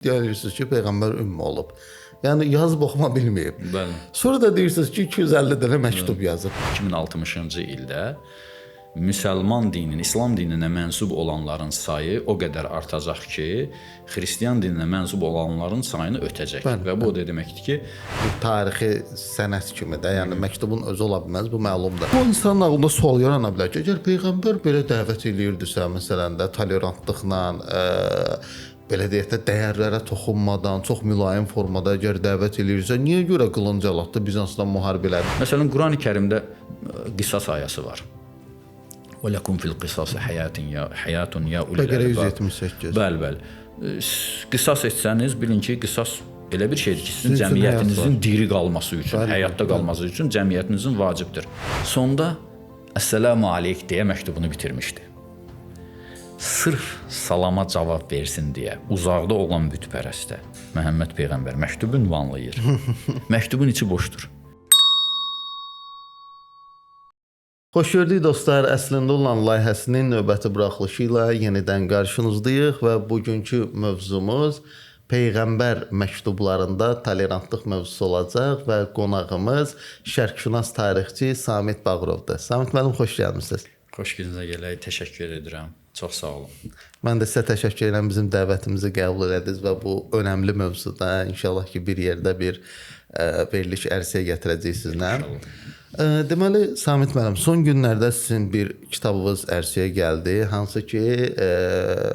Deyirsiniz ki, peyğəmbər ümmi olub. Yəni yazıb oxuma bilməyib. Bəli. Sonra da deyirsiniz ki, 250 dənə məktub yazıb. 2060-cı ildə müsəlman dininin, İslam dininə mənsub olanların sayı o qədər artacaq ki, xristian dininə mənsub olanların sayını ötəcək. Bəli, Və bu o da deməkdir ki, Bir tarixi sənəd kimi də, yəni məktubun özü ola bilməz, bu məlumdur. Bu insanın ağlında sual yarana bilər ki, əgər peyğəmbər belə dəvət eləyirdisə, məsələn də tolerantlıqla, belə deyək də dəyərlərə toxunmadan, çox mülayim formada əgər dəvət eləyirsə, niyə görə qılınc alatdı Bizansla müharibə elədi? Məsələn, Qurani-Kərimdə qisas ayəsi var. Və lekum fil qisas hayatun ya hayatun ya ulil Bəqərə əlbab. 178. Bəli, bəli. Qisas etsəniz bilin ki, qisas elə bir şeydir ki, sizin Sizin üçün həyat cəmiyyətinizin diri qalması üçün, Bəli, həyatda qalması üçün cəmiyyətinizin vacibdir. Sonda Əssalamu aleyk deyə məktubunu bitirmişdi. Sırf salama cavab versin deyə uzaqda olan bütpərəstə Məhəmməd peyğəmbər məktubu ünvanlayır. Məktubun içi boşdur. Xoş gördük dostlar. Əslində olan layihəsinin növbəti buraxılışı ilə yenidən qarşınızdayıq və bugünkü mövzumuz peyğəmbər məktublarında tolerantlıq mövzusu olacaq və qonağımız şərqşünas tarixçi Samit Bağırovdur. Samit müəllim, xoş gəlmisiniz. Xoş gününüzə gələk. Təşəkkür edirəm. Çox sağ olun. Mən də sizə təşəkkür edirəm, bizim dəvətimizi qəbul elədiniz və bu önəmli mövzuda inşallah ki bir yerdə bir veriliş ərsəyə gətirəcəyik sizinlə. Deməli Samit müəllim, son günlərdə sizin bir kitabınız ərsəyə gəldi, hansı ki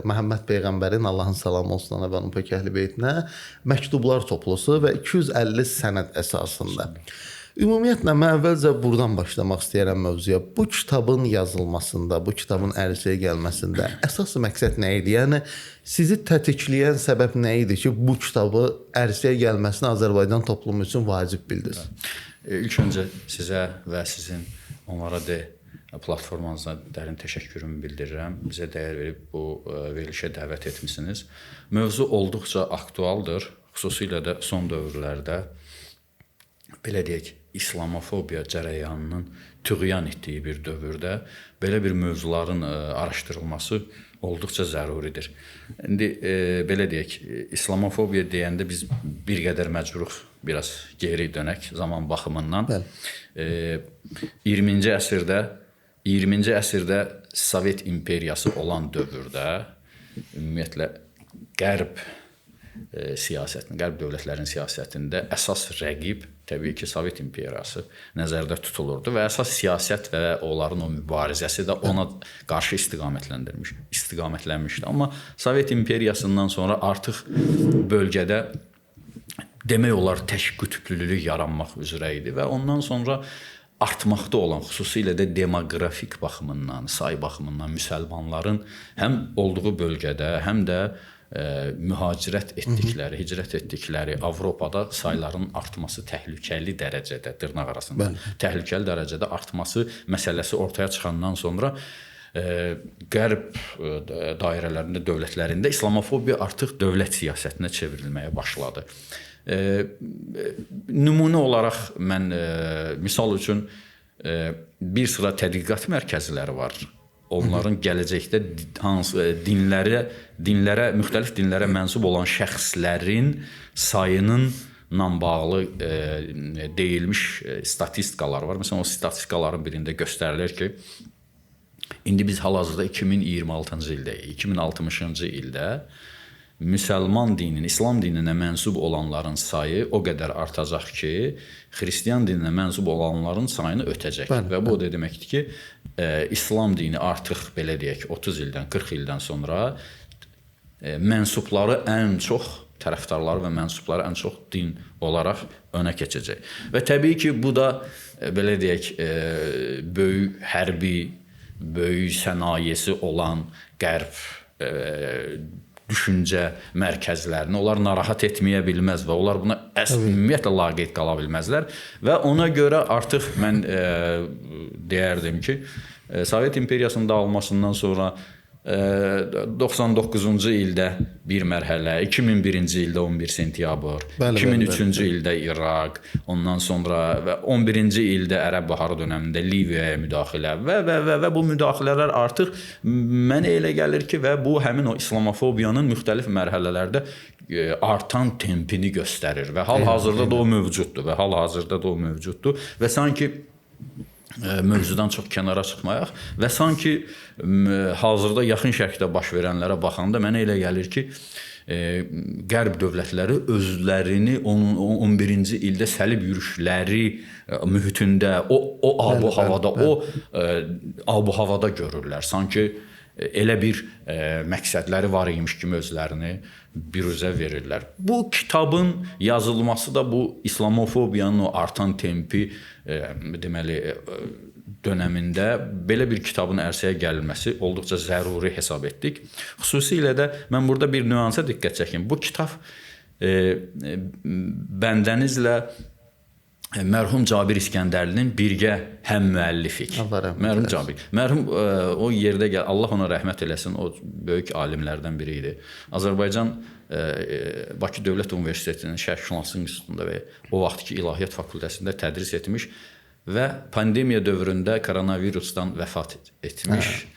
Məhəmməd peyğəmbərin, Allahın salamı olsun ona və onun pək əhl-i beytinə məktublar toplusu və 250 sənəd əsasında. Ümumiyyətlə mən əvvəlcə buradan başlamaq istəyirəm mövzuya. Bu kitabın yazılmasında, bu kitabın ərsəyə gəlməsində əsas məqsəd nə idi? Yəni sizi tətikləyən səbəb nə idi ki, bu kitabı ərsəyə gəlməsini Azərbaycan toplumu üçün vacib bildiniz? İlk öncə sizə və sizin Onlara De platformanıza dərin təşəkkürümü bildirirəm. Bizə dəyər verib bu verilişə dəvət etmisiniz. Mövzu olduqca aktualdır, xüsusilə də son dövrlərdə belə deyək, İslamofobiya cərəyanının tüğyan etdiyi bir dövrdə belə bir mövzuların araşdırılması olduqca zəruridir. İndi belə deyək, İslamofobiya deyəndə biz bir qədər məcburuq biraz geri dönək zaman baxımından. Bəli. 20-ci əsrdə Sovet imperiyası olan dövrdə ümumiyyətlə Qərb siyasətinin, Qərb dövlətlərinin siyasətində əsas rəqib təbii ki, Sovet imperiyası nəzərdə tutulurdu və əsas siyasət və onların o mübarizəsi də ona qarşı istiqamətlənmişdi. Amma Sovet imperiyasından sonra artıq bölgədə demək olar tək qütblülük yaranmaq üzrə idi və ondan sonra artmaqda olan, xüsusilə də demoqrafik baxımından, say baxımından müsəlmanların həm olduğu bölgədə, həm də mühacirət etdikləri, hicrət etdikləri Avropada sayların artması təhlükəli dərəcədə, dırnaq arasında, Bəli. təhlükəli dərəcədə artması məsələsi ortaya çıxandan sonra Qərb dairələrində, dövlətlərində İslamofobiya artıq dövlət siyasətinə çevrilməyə başladı. Nümunə olaraq mən misal üçün bir sıra tədqiqat mərkəzləri var. Onların gələcəkdə hansı dinlərə, müxtəlif dinlərə mənsub olan şəxslərin sayının ilə bağlı deyilmiş statistikalar var. Məsələn, o statistikaların birində göstərilir ki, indi biz hal-hazırda 2026-cı ildəyik. 2060-cı ildə müsəlman dininin, İslam dininə mənsub olanların sayı o qədər artacaq ki, xristian dininə mənsub olanların sayını ötəcək. Bəli, və bu o da deməkdir ki, İslam dini artıq belə deyək 30 ildən, 40 ildən sonra mənsubları ən çox, tərəfdarları və mənsubları ən çox din olaraq önə keçəcək. Və təbii ki, bu da belə deyək, böyük hərbi, böyük sənayesi olan Qərb düşüncə mərkəzlərini onlar narahat etməyə bilməz və onlar buna ümumiyyətlə laqeyd qala bilməzlər və ona görə artıq mən deyərdim ki, Sovet imperiyasının dağılmasından sonra 99-cu ildə bir mərhələ, 2001-ci ildə 11 sentyabr, Bəli, 2003-cü ildə İraq, ondan sonra və 11-ci ildə Ərəb Baharı dönəmində Liviyaya müdaxilə və bu müdaxilələr artıq mənə elə gəlir ki, və bu həmin o İslamofobiyanın müxtəlif mərhələlərdə artan tempini göstərir və hal-hazırda da o mövcuddur və hal-hazırda da o mövcuddur və sanki mövzudan çox kənara çıxmayaq və sanki hazırda Yaxın Şərqdə baş verənlərə baxanda mənə elə gəlir ki, Qərb dövlətləri özlərini 11-ci ildə səlib yürüşləri mühitində, o abu-havada, o abu-havada görürlər. Sanki elə bir məqsədləri var imiş kimi özlərini biruzə verirlər. Bu kitabın yazılması da bu İslamofobiyanın o artan tempi deməli dönəmində belə bir kitabın ərsəyə gəlməsi olduqca zəruri hesab etdik. Xüsusilə də mən burada bir nüansa diqqət çəkim. Bu kitab bəndənizlə mərhum Cabir İskəndərlinin birgə həm müəllifik. Mərhum Cabir. Mərhum o yerdə gəl, Allah ona rəhmət eləsin, o böyük alimlərdən biri idi. Azərbaycan Bakı Dövlət Universitetinin Şərqşünaslıq İnstitutunda və o vaxtki İlahiyyat Fakültəsində tədris etmiş və pandemiya dövründə koronavirusdan vəfat etmiş.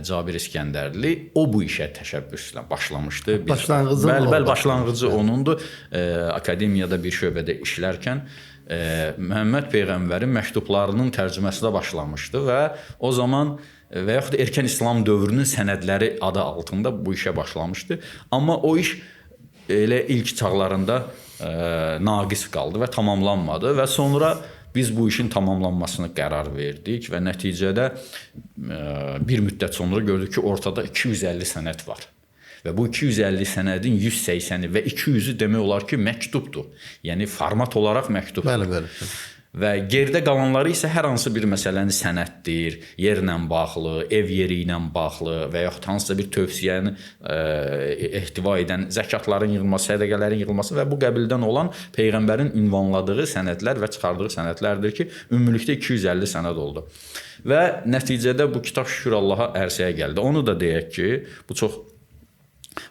Cabir İskəndərli o bu işə təşəbbüslə başlamışdı. Başlanğıcı bəli, bəli, başlanğıcı onundur. Akademiyada bir şöbədə işlərkən Məhəmməd Peyğəmbərin məktublarının tərcüməsinə başlamışdı və o zaman və yaxud da erkən İslam dövrünün sənədləri adı altında bu işə başlamışdı. Amma o iş elə ilk çağlarında naqis qaldı və tamamlanmadı və sonra biz bu işin tamamlanmasına qərar verdik və nəticədə bir müddət sonra gördük ki, ortada 250 sənəd var. Və bu 250 sənədin 180-i və 200-ü demək olar ki, məktubdur. Yəni format olaraq məktubdur. Bəli, bəli. Və geridə qalanları isə hər hansı bir məsələni sənəddir, yerlə bağlı, ev yeri ilə bağlı və yaxud hansısa bir tövsiyəni ehtiva edən zəkatların yığılması, sədəqələrin yığılması və bu qəbildən olan Peyğəmbərin ünvanladığı sənədlər və çıxardığı sənədlərdir ki, ümumilikdə 250 sənəd oldu. Və nəticədə bu kitab şükür Allaha ərsəyə gəldi. Onu da deyək ki, bu çox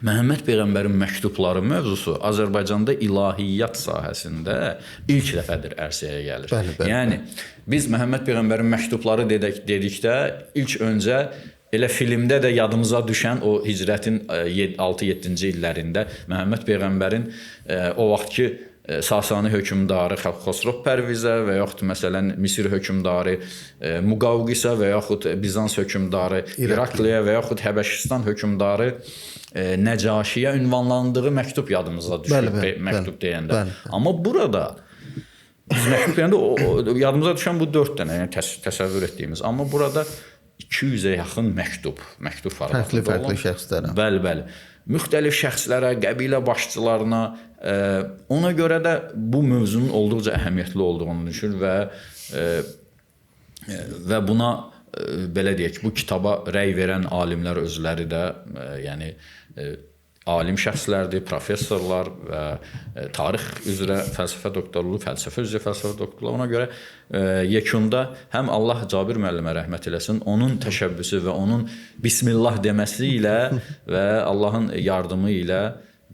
Məhəmməd Peyğəmbərin məktubları mövzusu Azərbaycanda ilahiyyat sahəsində ilk dəfədir ərsəyə gəlir. Bəli, bəli, yəni biz Məhəmməd Peyğəmbərin məktubları dedikdə ilk öncə elə filmdə də yadımıza düşən o hicrətin 6-7-ci illərində Məhəmməd Peyğəmbərin o vaxtki Sasani hökmdarı Xosrov Pərvizə və yaxud məsələn Misir hökmdarı Muqavqisə və yaxud Bizans hökmdarı İrakliyə və yaxud Həbəşistan hökmdarı Nəcaşiyə ünvanlandığı məktub yadımıza düşür, bəli, bəli, məktub bəli, deyəndə. Bəli, bəli. Amma burada biz məktub deyəndə yadımıza düşən bu 4 dənə, yəni təsəvvür etdiyimiz. Amma burada 200-ə yaxın məktub formatında fərqli şəxslərə. Bəli, bəli. Müxtəlif şəxslərə, qəbilə başçılarına, ona görə də bu mövzunun olduqca əhəmiyyətli olduğunu düşünür və buna belə deyək, bu kitaba rəy verən alimlər özləri də, yəni alim şəxslərdir, professorlar və tarix üzrə fəlsəfə doktorluğu, fəlsəfə üzrə fəlsəfə doktorluğu. Ona görə yekunda həm Allah Cabir müəllimə rəhmət eləsin, onun təşəbbüsü və onun Bismillah deməsi ilə və Allahın yardımı ilə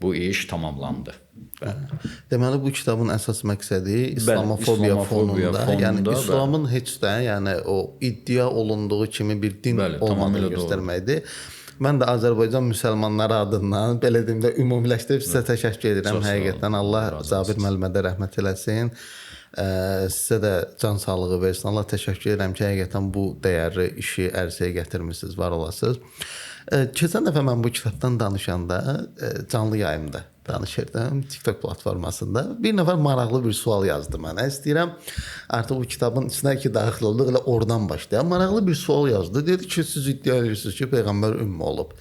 bu iş tamamlandı. Bəli. Deməli bu kitabın əsas məqsədi İslamofobiya fonunda, yəni İslamın heç də, yəni o iddia olunduğu kimi bir din olmadığını göstərməkdir. Mən də Azərbaycan müsəlmanları adından belə deyim də ümumiləşdirib sizə təşəkkür edirəm. Həqiqətən Allah Cabir müəllimə də rəhmət eləsin. Sizə də can sağlığı versin. Allah təşəkkür edirəm ki, həqiqətən bu dəyərli işi ərsəyə gətirmisiniz, var olasınız. Keçən dəfə mən bu kitabdan danışanda canlı yayımda danışırdım TikTok platformasında. Bir nəfər maraqlı bir sual yazdı mənə. İstəyirəm artıq bu kitabın içinə ki daxil olduq, elə oradan başlayaq. Maraqlı bir sual yazdı. Dedi ki, siz iddia edirsiniz ki, Peyğəmbər ümmi olub.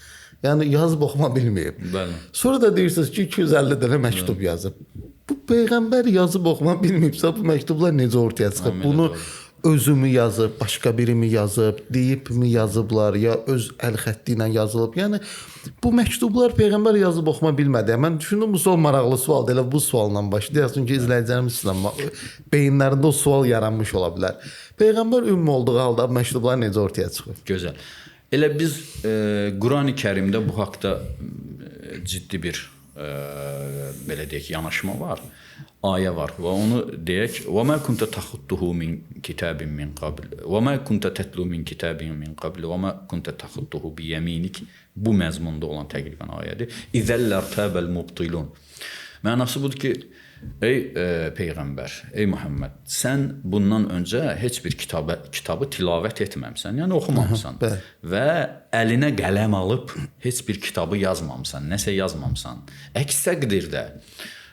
Yəni yazıb oxuma bilməyib. Bəli. Sonra da deyirsiniz ki, 250 dənə məktub yazıb. Bu Peyğəmbər yazıb oxuma bilməyibsə, bu məktublar necə ortaya çıxıb? Bunu özümü yazıb, başqa birimi yazıb, deyibmi yazıblar, ya öz əl xətti ilə yazılıb. Yəni bu məktublar Peyğəmbər yazıb oxuma bilmədi. Mən düşündüm bu sual maraqlı sualdır. Elə bu sualla başlayaq. Çünki izləyicilərimiz üçün beyinlərində o sual yaranmış ola bilər. Peyğəmbər ümmi olduğu halda məktublar necə ortaya çıxıb? Gözəl. Elə biz Qurani-Kərimdə bu haqda ciddi bir belə deyək, yanaşma var. Ayə var və onu deyək: "Və mə kunta taxuttuhu min kitabin min qabl və mə kunta tetlu min kitabin min qabl və mə kunta taxuttuhu bi yeminik." Bu məzmunda olan təqribən ayədir. "İzəllərtabel mubtilun." Mənası budur ki, ey peyğəmbər, ey Muhammed, sən bundan öncə heç bir kitabı tilavət etməmisən, yəni oxumamısan və əlinə qələm alıb heç bir kitabı yazmamısan, nəsə yazmamısan. Əks təqdirdə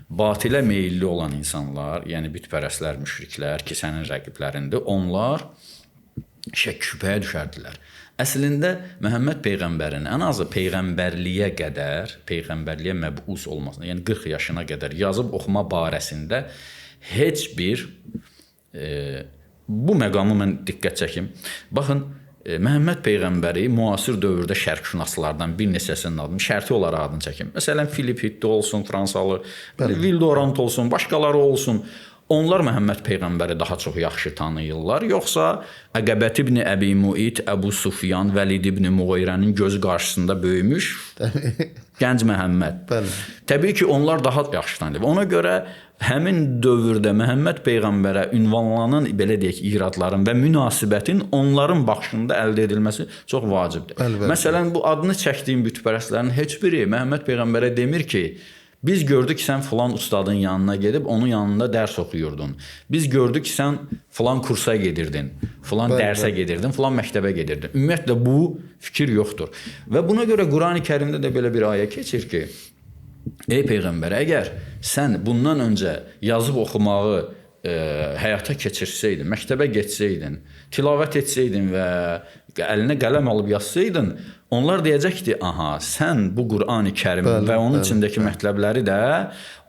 batilə meyilli olan insanlar, yəni bütpərəstlər, müşriklər ki, sənin rəqiblərindir, onlar şək şübhəyə düşərdilər. Əslində Məhəmməd peyğəmbərin ən azı peyğəmbərliyə qədər, peyğəmbərliyə məbus olmasına, yəni 40 yaşına qədər yazıb oxuma barəsində heç bir bu məqamı mən diqqət çəkim. Baxın, Məhəmməd peyğəmbəri müasir dövrdə şərqşünaslardan bir neçəsinin adını şərti olaraq adını çəkim. Məsələn, Philip Hitti olsun, Fransalı, Will Durant olsun, başqaları olsun. Onlar Məhəmməd peyğəmbəri daha çox yaxşı tanıyırlar. Yoxsa Əqəbət ibn Əbi Muit, Əbu Sufyan, Vəlid ibn Muğirənin gözü qarşısında böyümüş gənc Məhəmməd. Bəli. Təbii ki, onlar daha yaxşı tanıyır. Ona görə həmin dövrdə Məhəmməd peyğəmbərə ünvanlanan belə deyək, iradların və münasibətin onların baxışında əldə edilməsi çox vacibdir. Bəli, bəli. Məsələn, bu adını çəkdiyim bütpərəstlərin heç biri Məhəmməd peyğəmbərə demir ki, biz gördük ki, sən filan ustadın yanına gedib onun yanında dərs oxuyurdun. Biz gördük ki, sən filan kursa gedirdin, filan dərsə gedirdin, filan məktəbə gedirdin. Ümumiyyətlə bu fikir yoxdur. Və buna görə Qurani-Kərimdə də belə bir ayə keçir ki, ey peyğəmbər, əgər sən bundan öncə yazıb oxumağı həyata keçirsəydin, məktəbə getsəydin, tilavət etsəydin və əlinə qələm alıb yazsaydın, onlar deyəcəkdi, aha, sən bu Qurani-Kərimi və onun içindəki mətləbləri də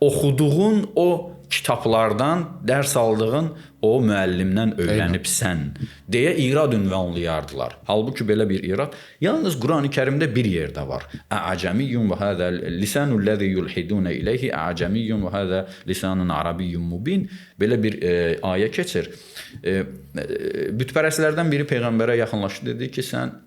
oxuduğun o kitablardan, dərs aldığın o müəllimdən öyrənibsən deyə irad ünvanlayardılar. Halbuki belə bir irad yalnız Qurani-Kərimdə bir yerdə var. A'camiyyun və hada lisanullazi yulhiduna ilayhi a'camiyyun və hada lisanun arabiyyun mubin. Belə bir ayə keçir. Bütpərəstlərdən biri peyğəmbərə yaxınlaşdı, dedi ki, sən,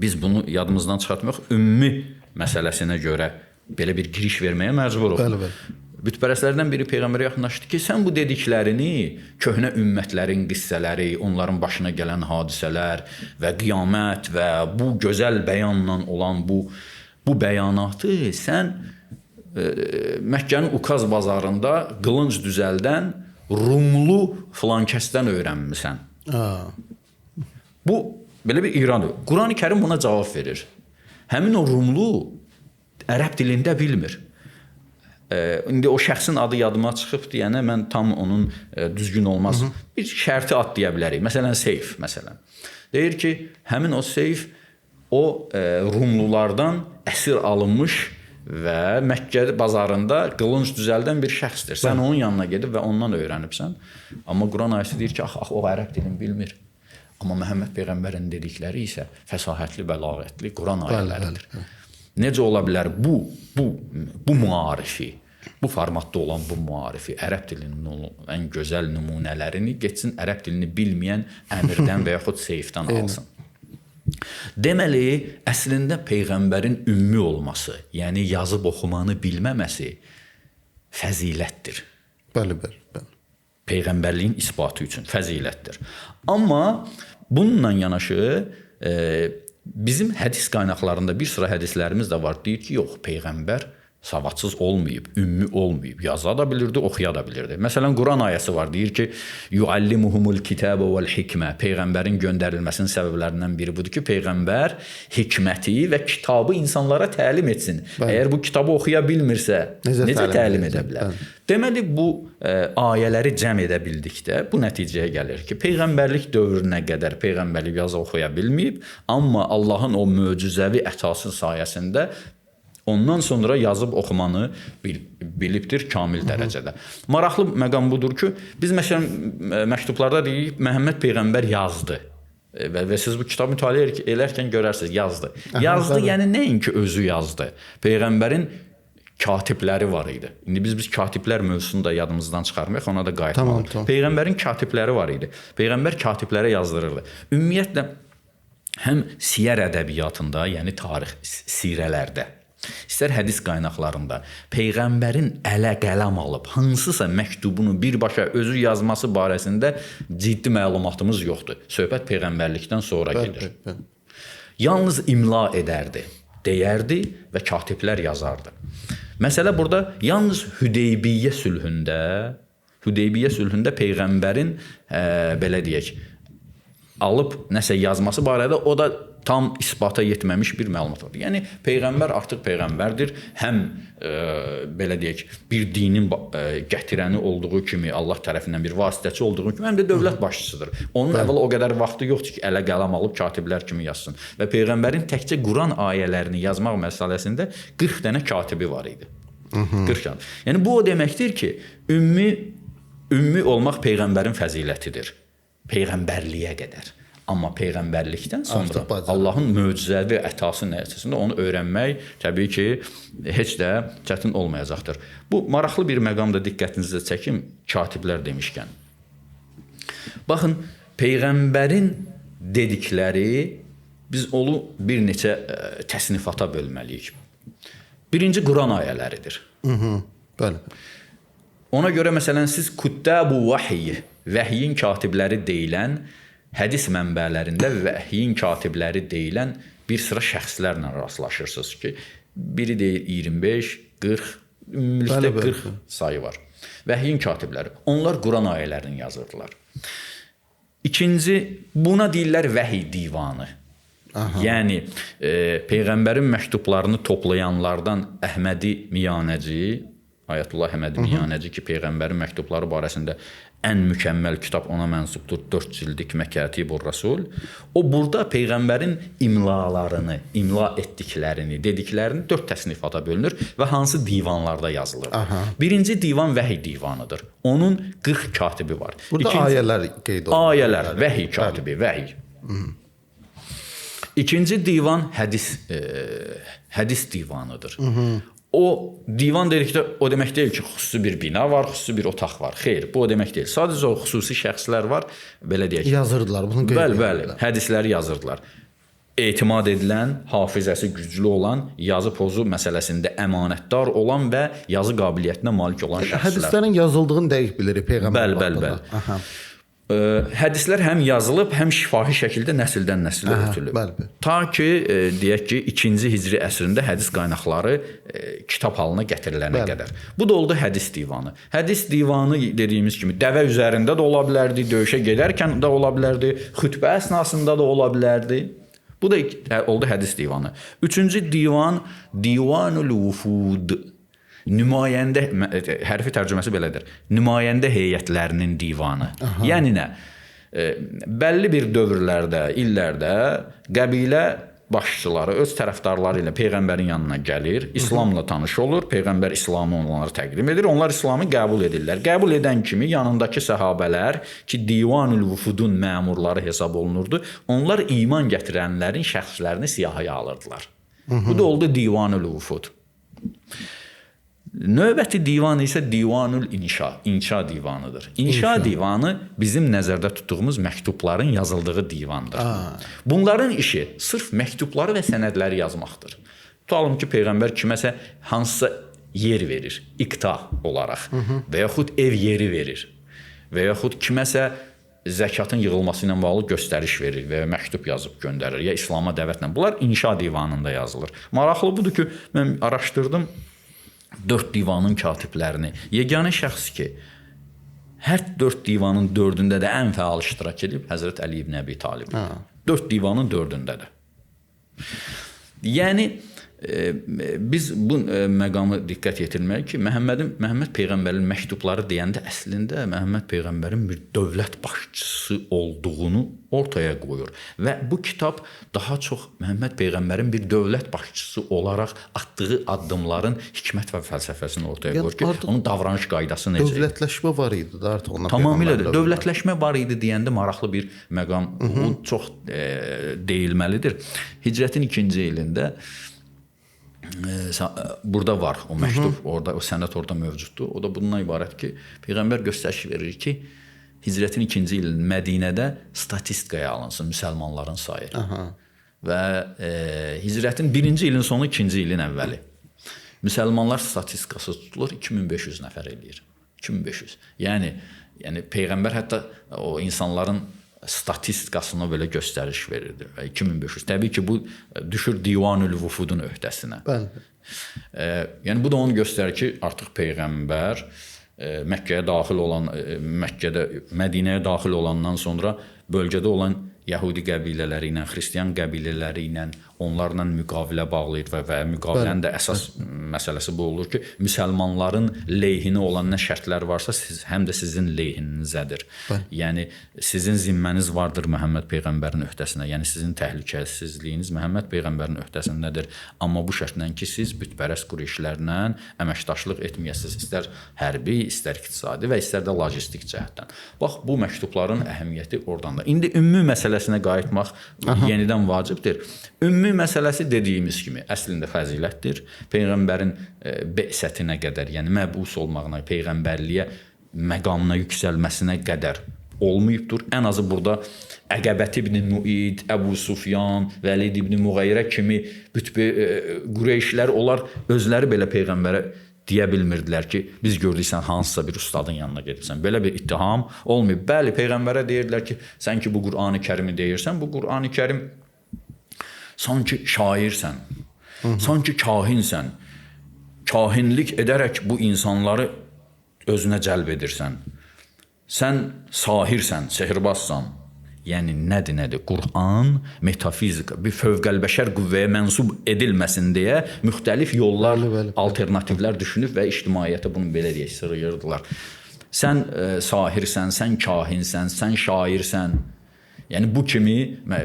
biz bunu yadımızdan çıxartmıyıq, ümmi məsələsinə görə belə bir giriş verməyə məcburuq. Bəli, bəli. Bütpərəstlərdən biri peyğəmbərə yaxınlaşdı ki, sən bu dediklərini köhnə ümmətlərin qissələri, onların başına gələn hadisələr və qiyamət və bu gözəl bəyanla olan bu bəyanatı sən Məkkənin Ukaz bazarında qılınc düzəldən Rumlu filankəsdən öyrənmisən. Bu belə bir İrandır. Qurani-Kərim buna cavab verir. Həmin o Rumlu ərəb dilində bilmir. İndi o şəxsin adı yadıma çıxıb deyənə mən tam onun düzgün olmaz. Bir şərti ad deyə bilərik. Məsələn, Seyf məsələn. Deyir ki, həmin o Seyf o Rumlulardan əsir alınmış və Məkkə bazarında qılınc düzəldən bir şəxsdir. Sən onun yanına gedib və ondan öyrənibsən. Amma Quran ayəsi deyir ki, ax o ərəb dilini bilmir. Amma Məhəmməd peyğəmbərin dedikləri isə fəsahətli, bəlağətli Quran ayələridir. Necə ola bilər bu müarifi, bu formatda olan bu müarifi, ərəb dilinin ən gözəl nümunələrini getsin ərəb dilini bilməyən əmirdən və yaxud Seyfdən alsın. Deməli, əslində peyğəmbərin ümmi olması, yəni yazıb oxumanı bilməməsi fəzilətdir. Bəli, bəli, bəli. Peyğəmbərliyin isbatı üçün fəzilətdir. Amma bununla yanaşı bizim hədis qaynaqlarında bir sıra hədislərimiz də var. Deyir ki, yox, peyğəmbər savadsız olmayıb, ümmi olmayıb. Yaza da bilirdi, oxuya da bilirdi. Məsələn, Quran ayəsi var. Deyir ki, yuallimuhumul kitabe vel hikmə. Peyğəmbərin göndərilməsinin səbəblərindən biri budur ki, peyğəmbər hikməti və kitabı insanlara təlim etsin. Bəli. Əgər bu kitabı oxuya bilmirsə, necə təlim edə bilər? Bəli. Deməli, bu ayələri cəm edə bildikdə bu nəticəyə gəlir ki, peyğəmbərlik dövrünə qədər peyğəmbərlik yazı oxuya bilməyib, amma Allahın o möcüzəvi ətası sayəsində ondan sonra yazıb oxumanı bilibdir kamil dərəcədə. Maraqlı məqam budur ki, biz məsələn məktublarda deyirik, Məhəmməd peyğəmbər yazdı. Və siz bu kitabı mütaliə elərkən görərsiniz, yazdı. Yazdı, yəni nəinki özü yazdı. Peyğəmbərin katibləri var idi. İndi biz katiblər mövzusunu da yadımızdan çıxarmayaq, ona da qayıtmalıyıq. Tamam. Peyğəmbərin katibləri var idi. Peyğəmbər katiblərə yazdırırdı. Ümumiyyətlə həm siyər ədəbiyyatında, yəni tarix sirələrdə, istər hədis qaynaqlarında peyğəmbərin ələ qələm alıb hansısa məktubunu birbaşa özü yazması barəsində ciddi məlumatımız yoxdur. Söhbət peyğəmbərlikdən sonra gedir. Bəli. Yalnız imla edərdi, deyərdi və katiblər yazardı. Məsələ burada yalnız Hüdeybiyyə sülhündə peyğəmbərin belə deyək, alıb nəsə yazması barədə o da tam isbata yetməmiş bir məlumat var. Yəni peyğəmbər artıq peyğəmbərdir. Həm belə deyək, bir dinin gətirəni olduğu kimi, Allah tərəfindən bir vasitəçi olduğu kimi, həm də dövlət başçısıdır. Onun əvvəla o qədər vaxtı yoxdur ki, ələ qələm alıb katiblər kimi yazsın. Və peyğəmbərin təkcə Quran ayələrini yazmaq məsələsində 40 dənə katibi var idi. 40 dənə. Yəni bu o deməkdir ki, ümmi olmaq peyğəmbərin fəzilətidir. Peyğəmbərliyə qədər. Amma peyğəmbərlikdən sonra Allahın möcüzəvi ətası nəticəsində onu öyrənmək təbii ki, heç də çətin olmayacaqdır. Bu maraqlı bir məqam da diqqətinizə çəkim, katiblər demişkən. Baxın, peyğəmbərin dedikləri biz onu bir neçə təsnifata bölməliyik. Birinci Quran ayələridir. Bəli. Ona görə məsələn siz Kuttabu Vahiy, vəhyin katibləri deyilən hədis mənbələrində vəhyin katibləri deyilən bir sıra şəxslərlə rastlaşırsınız ki, biri deyir 25, 40, ümumilikdə 40 sayı var. Vəhyin katibləri. Onlar Quran ayələrini yazırdılar. İkinci, buna deyirlər vəhiy divanı. Aha. Yəni, peyğəmbərin məktublarını toplayanlardan Əhmədi Miyanəci, Ayətullah Əhmədi Miyanəci ki, peyğəmbərin məktubları barəsində ən mükəmməl kitab ona mənsubdur, 4 cildlik Məkatibur Rasul. O burada peyğəmbərin imlalarını, imla etdiklərini, dediklərini 4 təsnifata bölünür və hansı divanlarda yazılır. Aha. Birinci divan vəhiy divanıdır. Onun 40 katibi var. Burada İkinci, ayələr qeyd olunur. Ayələr, vəhiy katibi, vəhiy. İkinci divan hədis divanıdır. O divan dedikdə o demək deyil ki, xüsusi bir bina var, xüsusi bir otaq var. Xeyr, bu o demək deyil. Sadəcə o xüsusi şəxslər var, belə deyək. Yazırdılar, bunu qeyd edirdilər. Bəli, bəli, hədisləri yazırdılar. Etimad edilən, hafizəsi güclü olan, yazı pozu məsələsində əmanətdar olan və yazı qabiliyyətinə malik olan şəxslər. Hədislərin yazıldığını dəqiq bilirik peyğəmbər vaxtında. Bəli, bəli, bəli. Hədislər həm yazılıb, həm şifahi şəkildə nəsildən nəsilə ötülüb. Bəli. Ta ki, deyək ki, 2-ci hicri əsrində hədis qaynaqları kitab halına gətirilənə qədər. Bu da oldu hədis divanı. Hədis divanı dediyimiz kimi dəvə üzərində də ola bilərdi, döyüşə gedərkən də ola bilərdi, xütbə əsnasında da ola bilərdi. Bu da oldu hədis divanı. Üçüncü divan, Divanul Vufud. Nümayəndə, hərfi tərcüməsi belədir. Nümayəndə heyətlərinin divanı. Aha. Yəni nə? Bəlli bir dövrlərdə, illərdə qəbilə başçıları öz tərəfdarları ilə peyğəmbərin yanına gəlir, İslamla tanış olur, peyğəmbər İslamı onlara təqdim edir, onlar İslamı qəbul edirlər. Qəbul edən kimi yanındakı səhabələr ki, Divanül Vufudun məmurları hesab olunurdu, onlar iman gətirənlərin şəxslərini siyahıya alırdılar. Bu da oldu Divanül Vufud. Növbəti divan isə Divanül İnşa, İnşa divanıdır. İnşa divanı bizim nəzərdə tutduğumuz məktubların yazıldığı divandır. Aa. Bunların işi sırf məktubları və sənədləri yazmaqdır. Tutalım ki, peyğəmbər kiməsə hansısa yer verir, iqta olaraq və yaxud ev yeri verir və yaxud kiməsə zəkatın yığılması ilə bağlı göstəriş verir və ya məktub yazıb göndərir, ya İslama dəvətlə. Bunlar İnşa divanında yazılır. Maraqlı budur ki, mən araşdırdım 4 divanın katiblərini. Yeganə şəxs ki, hər 4 divanın 4-ündə də ən fəal iştirak edib Həzrət Əli ibn Əbi Talib. 4 divanın 4-ündə də. Yəni biz bu məqamı diqqət yetirməliyik ki, Məhəmməd peyğəmbərin məktubları deyəndə əslində Məhəmməd peyğəmbərin bir dövlət başçısı olduğunu ortaya qoyur. Və bu kitab daha çox Məhəmməd peyğəmbərin bir dövlət başçısı olaraq atdığı addımların hikmət və fəlsəfəsini ortaya qoyur ki, onun davranış qaydası necə? Dövlətləşmə var idi da artıq ondan. Tamamilə dövlətləşmə var idi deyəndə maraqlı bir məqam, o çox deyilməlidir. Hicrətin 2-ci ilində burada var o məktub, orada o sənəd orada mövcuddur. O da bundan ibarət ki, peyğəmbər göstəriş verir ki, hicrətin 2-ci ilində Mədinədə statistikaya alınsın müsəlmanların sayı. Aha. Və hicrətin 1-ci ilin sonu, 2-ci ilin əvvəli. Müsəlmanlar statistikası tutulur, 2500 nəfər eləyir. 2500. Yəni peyğəmbər hətta o insanların statistikasına belə göstəriş verirdi. 2500. Təbii ki, bu düşür Divanül Vufudun öhdəsinə. Bəli. Yəni bu da onu göstərir ki, artıq peyğəmbər Məkkəyə daxil olan, Məkkədə Mədinəyə daxil olandan sonra bölgədə olan Yəhudi qəbilələri ilə, xristian qəbilələri ilə onlarla müqavilə bağlayır və müqavilənin də əsas məsələsi bu olur ki, müsəlmanların leyhinə olan nə şərtlər varsa, siz həm də sizin leyhinizədir. Yəni sizin zimməniz vardır Məhəmməd peyğəmbərin öhdəsinə. Yəni sizin təhlükəsizliyiniz Məhəmməd peyğəmbərin öhdəsindədir. Amma bu şərtlə ki, siz bütpərəst Qureyşlərlə əməkdaşlıq etməyəsiniz, istər hərbi, istər iqtisadi və istər də logistik cəhətdən. Bax bu məktubların əhəmiyyəti oradan da. İndi ümumi məsələsinə qayıtmaq yenidən vacibdir. Ümumi məsələsi dediyimiz kimi əslində fəzilətdir. Peyğəmbərin bəsətinə qədər, yəni məbus olmağına, peyğəmbərliyə məqamına yüksəlməsinə qədər olmayıbdır. Ən azı burada Əqəbət ibn Muid, Əbu Sufyan, Vəlid ibn Muğayrə kimi bütün Qureyşlər, onlar özləri belə peyğəmbərə deyə bilmirdilər ki, biz gördük sən hansısa bir ustadın yanına gedirsən. Belə bir ittiham olmayıb. Bəli, peyğəmbərə deyirdilər ki, sən ki bu Qur'an-ı Kərimi deyirsən, bu Qur'an-ı Kərim sanki şairsən, sanki kahinsən. Kahinlik edərək bu insanları özünə cəlb edirsən. Sən sahirsən, sehirbazsan. Yəni nədir? Qur'an metafizika, bir fövqəlbəşər qüvvəyə mənsub edilməsin deyə müxtəlif yollar, bəli. Alternativlər düşünüb və ictimaiyyətə bunu belə deyək, sırıyırdılar. Sən sahirsən, sən kahinsən, sən şairsən. Yəni bu kimi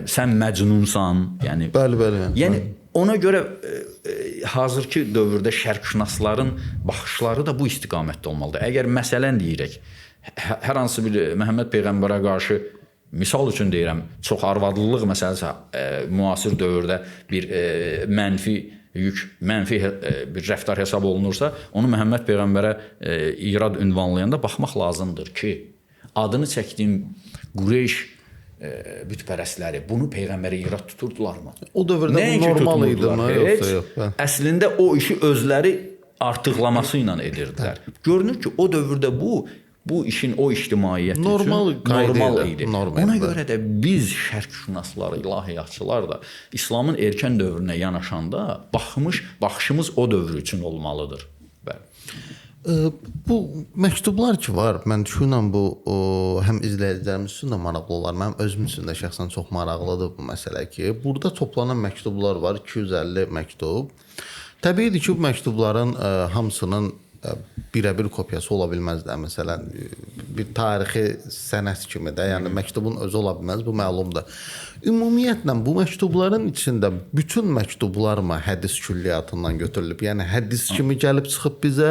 sən məcnunsan, yəni bəli. Yəni ona görə hazırki dövrdə şərqşünasların baxışları da bu istiqamətdə olmalıdır. Əgər məsələn deyirək, hər hansı bir Məhəmməd peyğəmbərə qarşı misal üçün deyirəm, çox arvadlılıq məsələsi müasir dövrdə bir mənfi yük, mənfi bir rəftar hesab olunursa, onu Məhəmməd peyğəmbərə irad ünvanlayanda baxmaq lazımdır ki, adını çəkdiyim Qureyş bütpərəstləri bunu peyğəmbərə irad tuturdularmı? O dövrdə bu normal idi mi? Yoxsa yox? Əslində o işi özləri artıqlaması ilə edirdilər. Görünür ki, o dövrdə bu işin o ictimaiyyət normal üçün normal idi. Ona görə də biz şərqşünaslar, ilahiyyatçılar da İslamın erkən dövrünə yanaşanda baxışımız o dövr üçün olmalıdır. Bəli. Bu məktublar ki var, mən düşünürəm bu həm izləyicilərimiz üçün də maraqlı olar, mənim özüm üçün də şəxsən çox maraqlıdır bu məsələ ki, burada toplanan məktublar var, 250 məktub. Təbiidir ki, bu məktubların hamısının birəbir kopyası ola bilməz də, məsələn, bir tarixi sənəd kimi də, yəni məktubun özü ola bilməz, bu məlumdur. Ümumiyyətlə, bu məktubların içində bütün məktublar mı hədis külliyyatından götürülüb, yəni hədis kimi gəlib çıxıb bizə,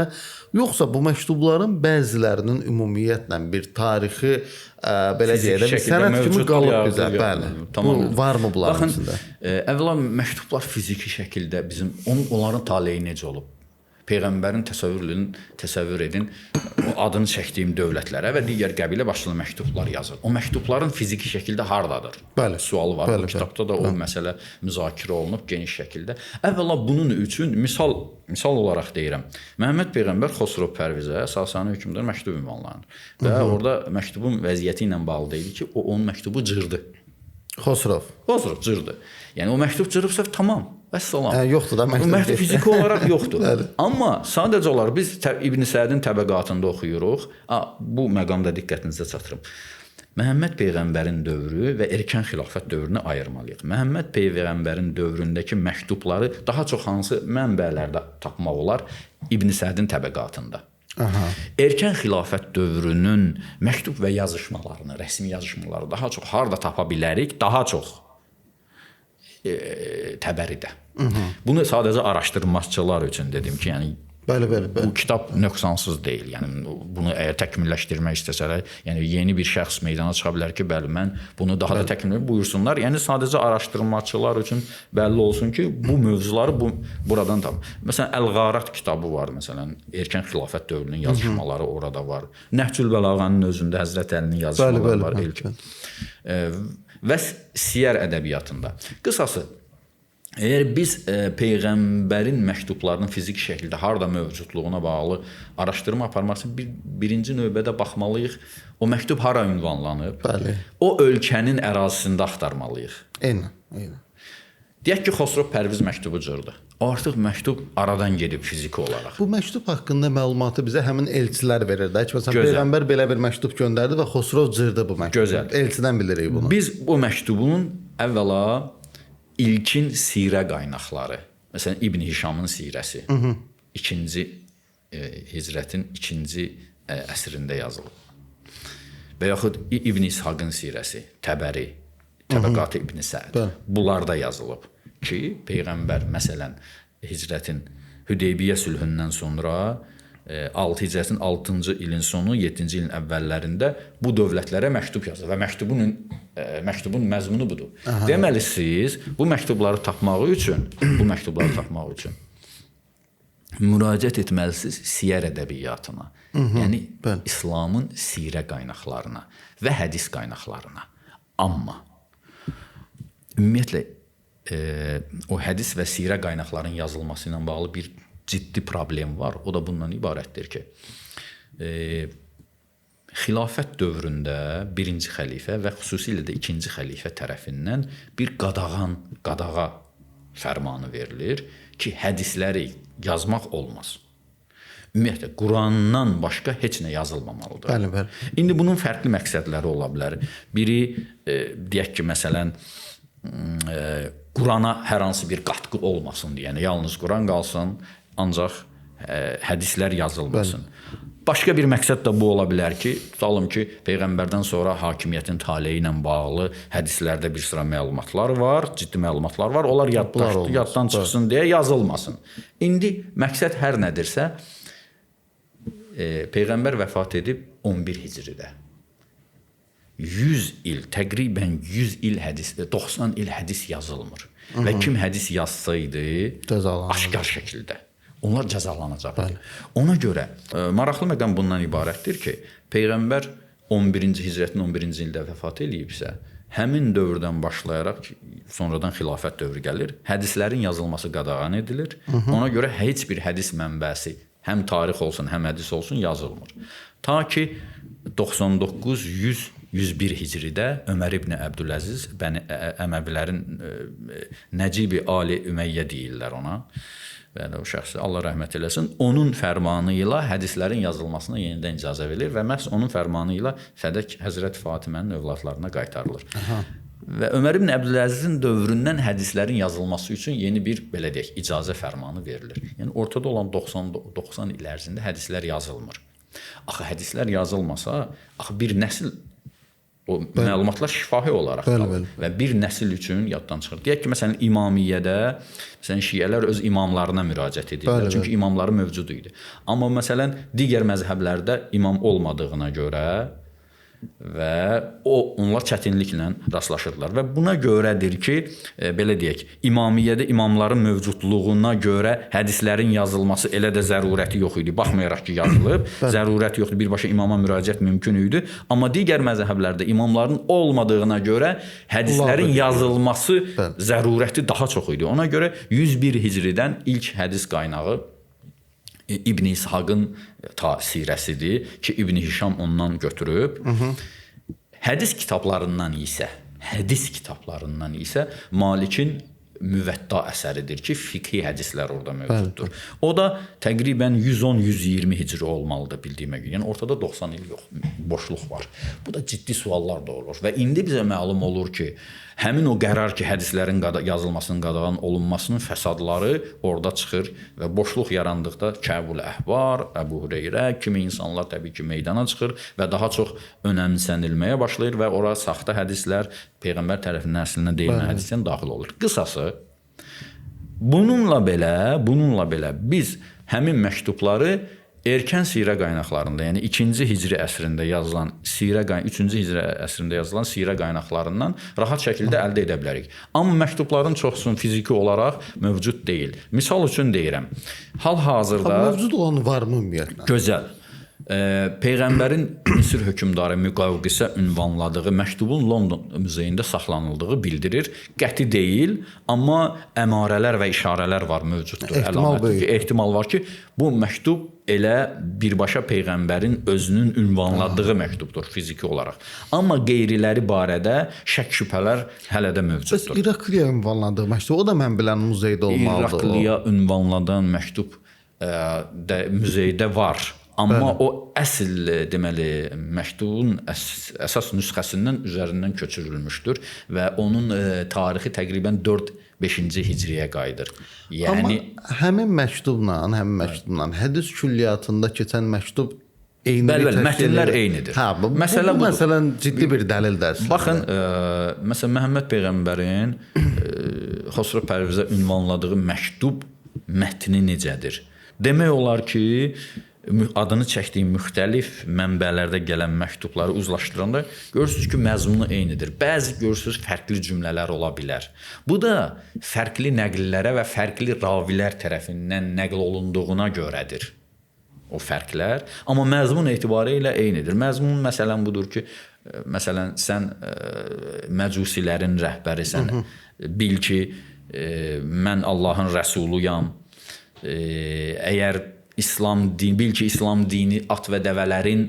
yoxsa bu məktubların bəzilərinin ümumiyyətlə bir tarixi, belə deyək də, bir sənəd kimi qalıb bizə, bəli. Bu, varmı bunların içində? Baxın, əvvəla məktublar fiziki şəkildə bizim, onların taleyi necə olub? Peyğəmbərin təsəvvür edin, o adını çəkdiyim dövlətlərə və digər qəbilə başçılarına məktublar yazır. O məktubların fiziki şəkildə hardadır? Bəli. Sualı var. Bəli, bu kitabda da o məsələ müzakirə olunub geniş şəkildə. Əvvəla bunun üçün misal olaraq deyirəm. Məhəmməd peyğəmbər Xosrov Pərvizə, Sasani hökmdara məktub ünvanlanır. Və orada məktubun vəziyyəti ilə bağlı deyil ki, o onun məktubu cırdı. Xosrov cırdı. Yəni o məktub cırıbsa tamam. Vəssalam. Yoxdur da məktub. Məktub fiziki olaraq yoxdur. Amma sadəcə olaraq biz İbn Sədin təbəqatında oxuyuruq. Bu məqamda diqqətinizə çatdırım. Məhəmməd peyğəmbərin dövrü və erkən xilafət dövrünü ayırmalıyıq. Məhəmməd peyğəmbərin dövründəki məktubları daha çox hansı mənbələrdə tapmaq olar? İbn Sədin təbəqatında. Aha. Erkən xilafət dövrünün məktub və yazışmalarını, rəsmi yazışmaları daha çox harda tapa bilərik? Daha çox Təbəridə. Bunu sadəcə araşdırmaçılar üçün dedim ki, yəni bəli. Bu kitab nöqsansız deyil. Yəni bunu əgər təkmilləşdirmək istəsələr, yəni yeni bir şəxs meydana çıxa bilər ki, bəli mən bunu daha da təkmil buyursunlar. Yəni sadəcə araşdırmaçılar üçün bəlli olsun ki, bu mövzuları buradan tam. Məsələn, Əl-Qarat kitabı var, məsələn, erkən xilafət dövrünün yazışmaları orada var. Nəhcül Bəlağanın özündə Həzrət Əlinin yazışmaları var ilk. Və siyər ədəbiyyatında. Qısası, Əgər biz peyğəmbərin məktublarının fiziki şəkildə harda mövcudluğuna bağlı araşdırma aparmaq üçün birinci növbədə baxmalıyıq, o məktub hara ünvanlanıb? Bəli. O ölkənin ərazisində axtarmalıyıq. Eynən, eynən. Deyək ki, Xosrov Pərviz məktubu cırdı. Artıq məktub aradan gedib fiziki olaraq. Bu məktub haqqında məlumatı bizə həmin elçilər verir də. Məsələn, peyğəmbər belə bir məktub göndərdi və Xosrov cırdı bu məktubu. Gözəl. Elçidən bilirik bunu. Biz bu məktubun əvvəla ilkin sirə qaynaqları, məsələn İbn Hişamın sirəsi, ikinci hicrətin ikinci əsrində yazılıb. Və yaxud İbn İshaqın sirəsi, Təbəri, Təbəqat İbn Səd. Bunlarda yazılıb ki, peyğəmbər məsələn hicrətin Hüdeybiyyə sülhündən sonra 6 hicrətin 6-cı ilin sonu, 7-ci ilin əvvəllərində bu dövlətlərə məktub yazır və məktubun məzmunu budur. Aha. Deməli siz bu məktubları tapmaq üçün, müraciət etməlisiniz siyər ədəbiyyatına. Yəni bəli. İslamın sirə qaynaqlarına və hədis qaynaqlarına. Amma ümumiyyətlə o hədis və sirə qaynaqlarının yazılması ilə bağlı bir ciddi problem var. O da bundan ibarətdir ki, xilafət dövründə birinci xəlifə və xüsusilə də ikinci xəlifə tərəfindən bir qadağa fərmanı verilir ki, hədisləri yazmaq olmaz. Ümumiyyətlə, Qurandan başqa heç nə yazılmamalıdır. Bəli, bəli. İndi bunun fərqli məqsədləri ola bilər. Biri, deyək ki, məsələn, Qurana hər hansı bir qatqı olmasın deyə, yəni yalnız Quran qalsın, ancaq hədislər yazılmasın. Bəli. Başqa bir məqsəd də bu ola bilər ki, tutalım ki, peyğəmbərdən sonra hakimiyyətin taleyi ilə bağlı hədislərdə bir sıra məlumatlar var, ciddi məlumatlar var. Onlar yaddan çıxsın deyə yazılmasın. İndi məqsəd hər nədirsə, peyğəmbər vəfat edib 11 hicridə. 100 il, təqribən 100 il hədis, 90 il hədis yazılmır. Hı -hı. Və kim hədis yazsaydı, aşkar şəkildə onlar cəzalanacaq. Bəli. Ona görə maraqlı məqam bundan ibarətdir ki, peyğəmbər 11-ci hicrətin 11-ci ildə vəfat eləyibsə, həmin dövrdən başlayaraq ki, sonradan xilafət dövrü gəlir, hədislərin yazılması qadağan edilir. Hı -hı. Ona görə heç bir hədis mənbəsi, həm tarix olsun, həm hədis olsun yazılmır. Ta ki 99 100 101 hicridə Ömər ibn Əbdüləziz, Bəni Əməvilərin Nəcib-i Ali Üməyyə deyirlər ona. Bəli, o şəxsi Allah rəhmət eləsin. Onun fərmanı ilə hədislərin yazılmasına yenidən icazə verilir və məhz onun fərmanı ilə Fədək Həzrət Fatimənin övladlarına qaytarılır. Aha. Və Ömər ibn Əbdüləzizin dövründən hədislərin yazılması üçün yeni bir, belə deyək, icazə fərmanı verilir. Yəni ortada olan 90 il ərzində hədislər yazılmır. Axı hədislər yazılmasa, axı bir nəsil o Bəli. Məlumatlar şifahi olaraq Bəli, qalır bəli. Və bir nəsil üçün yaddan çıxır. Deyək ki, məsələn İmamiyyədə, məsələn şiələr öz imamlarına müraciət edirlər. Bəli, Çünki bəli. İmamları mövcud idi. Amma məsələn digər məzhəblərdə imam olmadığına görə və onlar çətinliklə rastlaşırdılar və buna görədir ki, belə deyək, İmamiyyədə imamların mövcudluğuna görə hədislərin yazılması elə də zərurəti yox idi. Baxmayaraq ki, yazılıb, zərurət yoxdur. Birbaşa imama müraciət mümkün idi. Amma digər məzhəblərdə imamların olmadığına görə hədislərin yazılması zərurəti daha çox idi. Ona görə 101 hicridən ilk hədis qaynağı İbn İshaqın sirəsidir ki, İbn Hişam ondan götürüb. Hı -hı. Hədis kitablarından isə Malikin Müvətta əsəridir ki, fiqhi hədislər orada mövcuddur. Bəli. O da təqribən 110-120 hicri olmalıdır bildiyimə görə. Yəni ortada 90 il yox, boşluq var. Bu da ciddi suallar doğurur və indi bizə məlum olur ki, həmin o qərar ki, hədislərin yazılmasının qadağan olunmasının fəsadları orada çıxır və boşluq yarandıqda Kəbul Əhbar, Əbu Hüreyrə kimi insanlar təbii ki, meydana çıxır və daha çox önəmsənilməyə başlayır və ora saxta hədislər peyğəmbər tərəfindən əslində deyilən hədisdən daxil olur. Qısası, bununla belə biz həmin məktubları erkən sirə qaynaqlarında, yəni 2-ci hicri əsrində yazılan 3-cü hicri əsrində yazılan sirə qaynaqlarından rahat şəkildə əldə edə bilərik. Amma məktubların çoxsunun fiziki olaraq mövcud deyil. Misal üçün deyirəm, hal-hazırda mövcud olan varmı ümumiyyətlə? Gözəl. Peyğəmbərin Misir hökmdarı Müqavqisə ünvanladığı məktubun London muzeyində saxlanıldığı bildirir. Qəti deyil, amma əmarələr və işarələr var, mövcuddur. Ehtimal böyük. Ki, ehtimal var ki, bu məktub elə birbaşa peyğəmbərin özünün ünvanladığı məktubdur fiziki olaraq. Amma qeyriləri barədə şək şübhələr hələ də mövcuddur. Bəs İrakliya ünvanladığı məktub, o da mən bilən muzeydə olmalıdır. İrakliya ünvanladan məktub də muzeydə var. Amma bəli, o əsl deməli məktubun əsas nüsxəsindən üzərindən köçürülmüşdür və onun tarixi təqribən 4-5-ci hicriyə qayıdır. Yəni amma həmin məktubla, hədis külliyyatında keçən məktub eyni. Bəli, bəli, mətnlər eynidir. Hə, bu, məsələ bu məsələn ciddi bir dəlildir əslində. Baxın, məsələn Məhəmməd peyğəmbərin Xosrov Pərvizə ünvanladığı məktub mətni necədir? Demək olar ki, adını çəkdiyim müxtəlif mənbələrdə gələn məktubları uzlaşdıranda görürsünüz ki, məzmunu eynidir. Bəzi görürsünüz fərqli cümlələr ola bilər. Bu da fərqli nəqllərə və fərqli ravilər tərəfindən nəql olunduğuna görədir o fərqlər. Amma məzmun etibarilə eynidir. Məzmun məsələn budur ki, məsələn sən məcusilərin rəhbərisən, bil ki, mən Allahın rəsuluyam. Əgər İslam dini, bil ki, İslam dini at və dəvələrin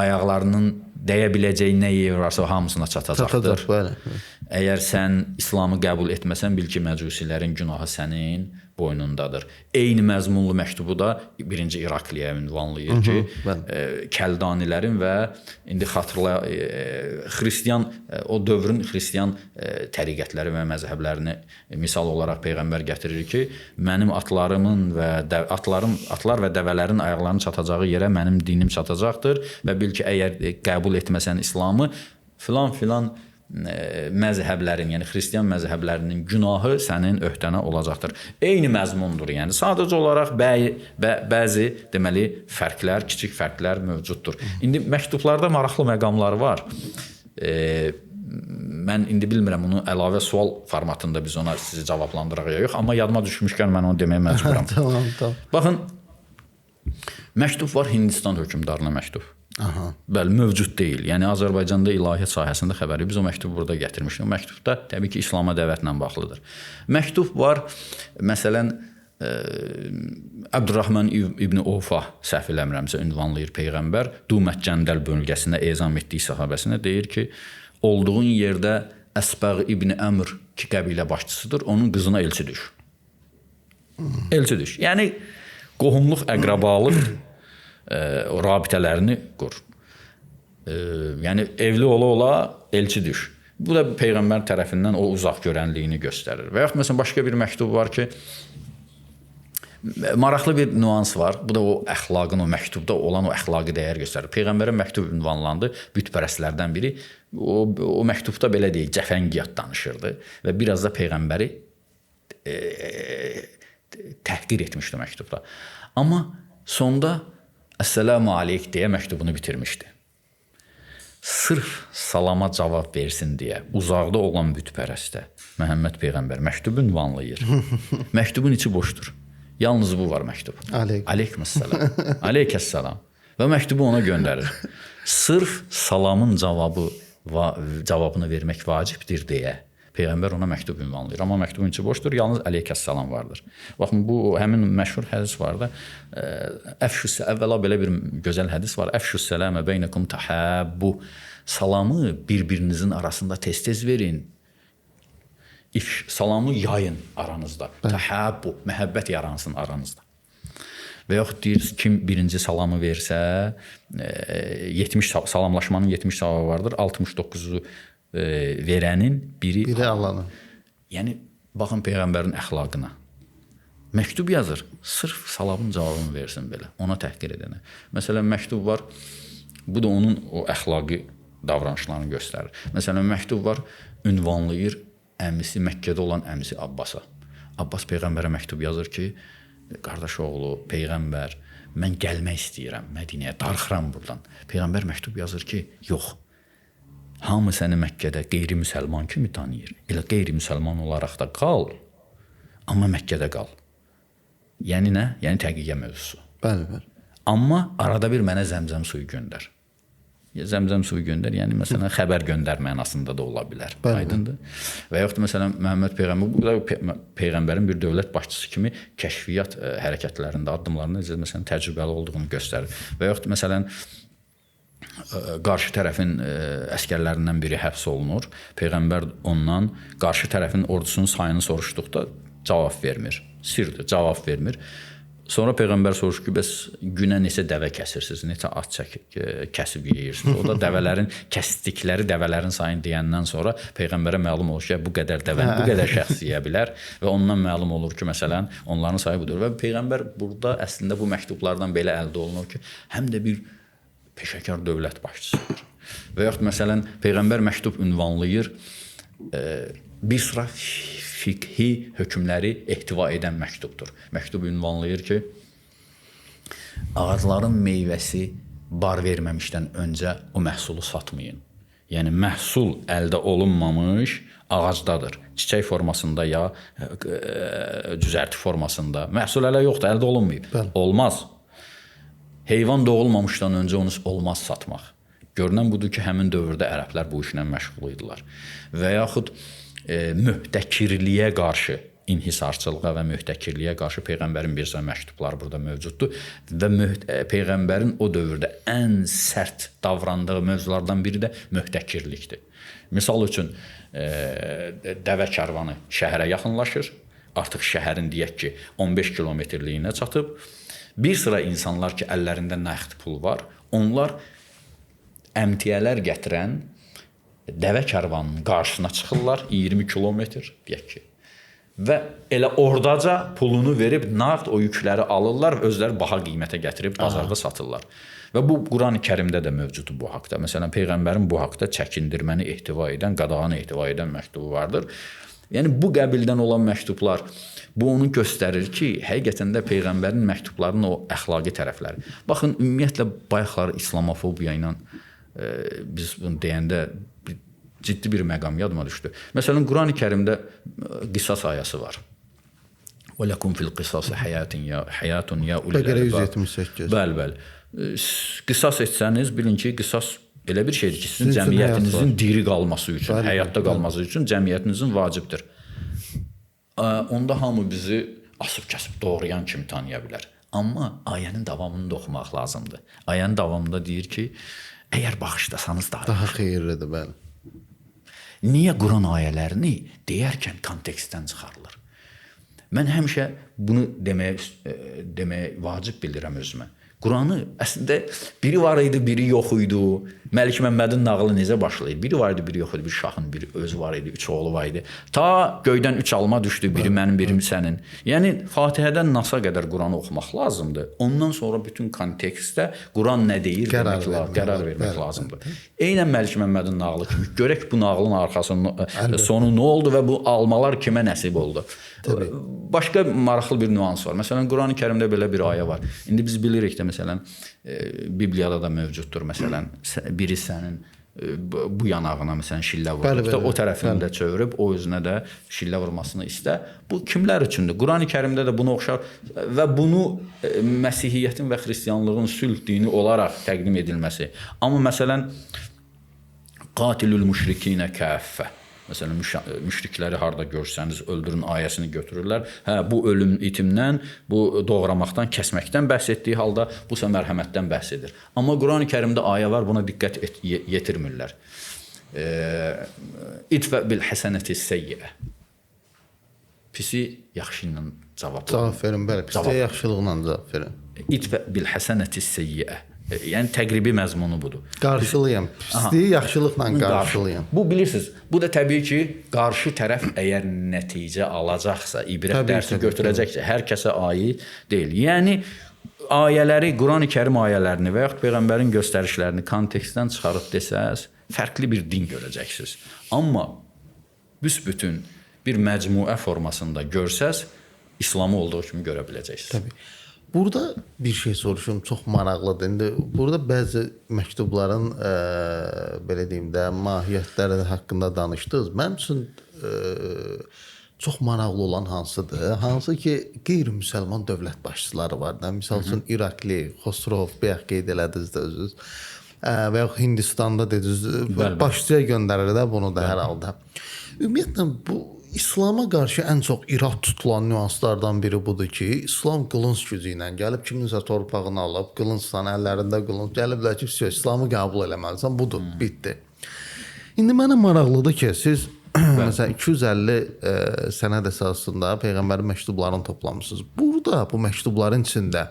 ayaqlarının dəyə biləcəyi nə yer varsa hamısına çatacaqdır. Çatacaq, bəli. Əgər sən İslamı qəbul etməsən, bil ki, məcusilərin günahı sənin boynundadır. Eyni məzmunlu məktubu da birinci İrakliyə ünvanlayır ki, Kəldanilərin və indi xatırla xristian, o dövrün xristian təriqətləri və məzhəblərini misal olaraq peyğəmbər gətirir ki, mənim atlarımın və atlar və dəvələrin ayaqlarının çatacağı yerə mənim dinim çatacaqdır və bil ki, əgər qəbul etməsən İslamı, filan filan məzhəblərin, yəni xristian məzhəblərinin günahı sənin öhdənə olacaqdır. Eyni məzmundur, yəni sadəcə olaraq bəzi deməli fərqlər, kiçik fərqlər mövcuddur. İndi məktublarda maraqlı məqamlar var. Mən indi bilmirəm, onu əlavə sual formatında biz ona sizi cavablandıraq ya yox, amma yadıma düşmüşkən mən onu deməyə məcburam. Tamam. Baxın, məktub var, Hindistan hökmdarına məktub. Aha. Bəli, mövcud deyil. Yəni Azərbaycanda ilahiyyat sahəsində xəbəri. Biz o məktubu burada gətirmişik. O məktubda təbii ki, İslama dəvətlə bağlıdır. Məktub var, məsələn, Əbdürrahman İbn Ofa səhv eləmirəmsə ünvanlayır peyğəmbər. Dumət Cəndəl bölgəsində ezam etdiyi səhabəsinə deyir ki, olduğun yerdə Əsbəğ İbn Əmr ki, qəbilə başçısıdır, onun qızına elçi düş. Elçi düş. Yəni qohumluq, əqrabalıq o rabitələrini qur. Yəni evli ola-ola elçi düş. Bu da peyğəmbər tərəfindən o uzaq görənliyini göstərir. Və yaxud məsələn başqa bir məktub var ki, maraqlı bir nüans var. Bu da o əxlaqın, o məktubda olan o əxlaqi dəyər göstərir. Peyğəmbərə məktub ünvanlandı, bütpərəstlərdən biri. O məktubda belə deyək, cəfəngiyat danışırdı və biraz da peyğəmbəri təhqir etmişdi məktubda. Amma sonda Əssəlamu aleyk deyə məktubunu bitirmişdi. Sırf salama cavab versin deyə uzaqda olan bütpərəstə Məhəmməd peyğəmbər məktub ünvanlayır. Məktubun içi boşdur. Yalnız bu var məktub. Aleyküməssalam. Aleykəssalam. Və məktubu ona göndərir. Sırf salamın cavabını vermək vacibdir deyə peyğəmbər ona məktub ünvanlayır. Amma məktubun içi boşdur, yalnız aleykəssalam vardır. Baxın, bu həmin məşhur hədis var da. Əvvəla belə bir gözəl hədis var. Əfşüs sələmə beyləkum təhabbu. Salamı bir-birinizin arasında tez-tez verin. Salamı yayın aranızda. Təhabbu, məhəbbət yaransın aranızda. Və yaxud deyir, kim birinci salamı versə, 70 salamlaşmanın 70 savabı vardır, 69-u verənin biri alanı. Yəni baxın peyğəmbərin əxlaqına. Məktub yazır, sırf salamın cavabını versin belə, ona təhqir edənə. Məsələn, məktub var, bu da onun o əxlaqi davranışlarını göstərir. Məsələn, məktub var, ünvanlayır əmisi, Məkkədə olan əmisi Abbasa. Abbas peyğəmbərə məktub yazır ki, qardaş oğlu, peyğəmbər, mən gəlmək istəyirəm Mədinəyə, darıxıram buradan. Peyğəmbər məktub yazır ki, yox. Hamı səni Məkkədə qeyri-müsəlman kimi tanıyır. Elə qeyri-müsəlman olaraq da qal, amma Məkkədə qal. Yəni nə? Yəni təqiyyə mövzusu. Bəli, bəli. Amma arada bir mənə zəmzəm suyu göndər. Zəmzəm suyu göndər, yəni məsələn xəbər göndər mənasında da ola bilər. Bəli. Aydındır? Və yaxud da məsələn Məhəmməd peyğəmbər bu da peyğəmbərin bir dövlət başçısı kimi kəşfiyyat hərəkətlərində, addımlarında necə məsələn təcrübəli olduğunu göstərir. Və yaxud məsələn qarşı tərəfin əsgərlərindən biri həbs olunur. Peyğəmbər ondan qarşı tərəfin ordusunun sayını soruşduqda cavab vermir. Sirdir, cavab vermir. Sonra peyğəmbər soruşur ki, bəs günə neçə dəvə kəsirsiniz, neçə at kəsib yeyirsiniz? O da dəvələrin kəsdikləri dəvələrin sayını deyəndən sonra peyğəmbərə məlum olur ki, bu qədər dəvəni bu qədər şəxs yeyə bilər və ondan məlum olur ki, məsələn, onların sayı budur. Və peyğəmbər burada əslində bu məktublardan belə əldə olunur ki, həm də bir peşəkar dövlət başçısıdır. Və yaxud məsələn peyğəmbər məktub ünvanlayır, bir sıra fiqhi hökmləri ehtiva edən məktubdur. Məktub ünvanlayır ki, ağacların meyvəsi bar verməmişdən öncə o məhsulu satmayın. Yəni məhsul əldə olunmamış ağacdadır. Çiçək formasında ya cüzərti formasında. Məhsul hələ yoxdur, əldə olunmayıb. Bəli. Olmaz. Heyvan doğulmamışdan öncə onu olmaz satmaq. Görünən budur ki, həmin dövrdə ərəblər bu işlə məşğul idilər. Və yaxud möhtəkirliyə qarşı, inhisarçılığa və möhtəkirliyə qarşı peyğəmbərin bir sıra məktubları burada mövcuddur və peyğəmbərin o dövrdə ən sərt davrandığı mövzulardan biri də möhtəkirlikdir. Misal üçün, dəvə karvanı şəhərə yaxınlaşır, artıq şəhərin deyək ki, 15 kilometrliyinə çatıb. Bir sıra insanlar ki, əllərində nəqd pul var, onlar əmtiyələr gətirən dəvə karvanının qarşısına çıxırlar 20 kilometr deyək ki. Və elə ordaca pulunu verib nağd o yükləri alırlar və özləri baha qiymətə gətirib bazarda satırlar. Və bu Quran-ı Kərimdə də mövcuddur bu haqda. Məsələn, peyğəmbərin bu haqda çəkindirməni ehtiva edən, qadağanı ehtiva edən məktubu vardır. Yəni bu qəbildən olan məktublar bu onu göstərir ki, həqiqətən də peyğəmbərin məktublarının o əxlaqi tərəfləri. Baxın, ümumiyyətlə bayaqlar İslamofobiya ilə biz bunu deyəndə ciddi bir məqam yadıma düşdü. Məsələn, Quran-ı Kərimdə qisas ayəsi var. Və lekum fil qisasi hayatun ya hayatun ya ulil albab. 178. Bəli, bəli. Qisas etsəniz bilin ki, qisas elə bir şeydir ki, sizin cəmiyyətinizin diri qalması üçün, bəli, həyatda qalması üçün cəmiyyətinizin vacibdir. Onda hamı bizi asıb kəsib doğrayan kimi tanıya bilər. Amma ayənin davamını da oxumaq lazımdır. Ayənin davamında deyir ki, əgər bağışlasanız daha xeyirlidir, bəli. Niyə Quran ayələrini deyərkən kontekstdən çıxarılır? Mən həmişə bunu deməyə vacib bilirəm özümə. Quranı əslində biri var idi, biri yox idi. Məlik Məmmədin nağılı necə başlayır? Biri var idi, biri yox idi. Bir şahın bir özü var idi, üç oğlu var idi. Ta göydən üç alma düşdü, biri mənim, biri sənin. Yəni Fatihədən Nasa qədər Quranı oxumaq lazımdır. Ondan sonra bütün kontekstdə Quran nə deyir demək lazım, qərar vermək lazımdır. Eynən Məlik Məmmədin nağılı kimi. Görək bu nağılın arxasının sonu nə oldu və bu almalar kimə nəsib oldu? Tabii. Başqa maraqlı bir nüans var. Məsələn, Quran-ı Kərimdə belə bir ayə var. İndi biz bilirik də məsələn, Bibliyada da mövcuddur məsələn, biri sənin bu yanağına məsələn şillə vurduqda o tərəfini də çevirib o özünə də şillə vurmasını istə. Bu kimlər üçündür? Quran-ı Kərimdə də buna oxşar və bunu Məsihiyyətin və xristianlığın sülh dini olaraq təqdim edilməsi. Amma məsələn qatilül müşrikinə kəffə. Məsələn, müşrikləri harda görsəniz öldürün ayəsini götürürlər. Hə, bu ölüm itimdən, bu doğramaqdan, kəsməkdən bəhs etdiyi halda bu isə mərhəmətdən bəhs edir. Amma Quran-ı Kərimdə ayə var, buna diqqət yetirmirlər. İdfə bil həsənəti seyyiə. Pisi yaxşı ilə cavab verin. Cavab verin, bəli. Pisi yaxşılıqla cavab verin. İdfə bil həsənəti seyyiə. Yəni təqribi məzmunu budur. Qarşılayın. Pisliyi yaxşılıqla qarşılayın. Bu bilirsiniz, bu da təbii ki, qarşı tərəf əgər nəticə alacaqsa, ibrət dərsi götürəcəksə, hər kəsə aid deyil. Yəni ayələri, Quran-ı Kərim ayələrini və yaxud peyğəmbərin göstərişlərini kontekstdən çıxarıb desəz, fərqli bir din görəcəksiniz. Amma büsbütün bir məcmuə formasında görsəz, İslamı olduğu kimi görə biləcəksiniz. Təbii. Burada bir şey soruşum, çox maraqlıdır. İndi burada bəzi məktubların belə deyim də mahiyyətləri haqqında danışdınız. Mənim üçün çox maraqlı olan hansıdır? Hansı ki, qeyri-müsəlman dövlət başçıları var da. Misal üçün İrakli, Xosrov, bayaq qeyd elədiniz də özünüz. Və yaxud Hindistanda dediniz, başçıya göndərir də bunu da hər halda. Ümumiyyətlə bu İslama qarşı ən çox irad tutulan nüanslardan biri budur ki, İslam qılınc gücü ilə gəlib kiminsə torpağını alıb, qılıncla əllərində qılınc gəliblər ki, İslamı qəbul eləməlisən, budur, bitdi. İndi mənə maraqlıdır ki, siz məsələn 250 sənəd əsasında peyğəmbərin məktublarını toplamışsınız. Burada bu məktubların içində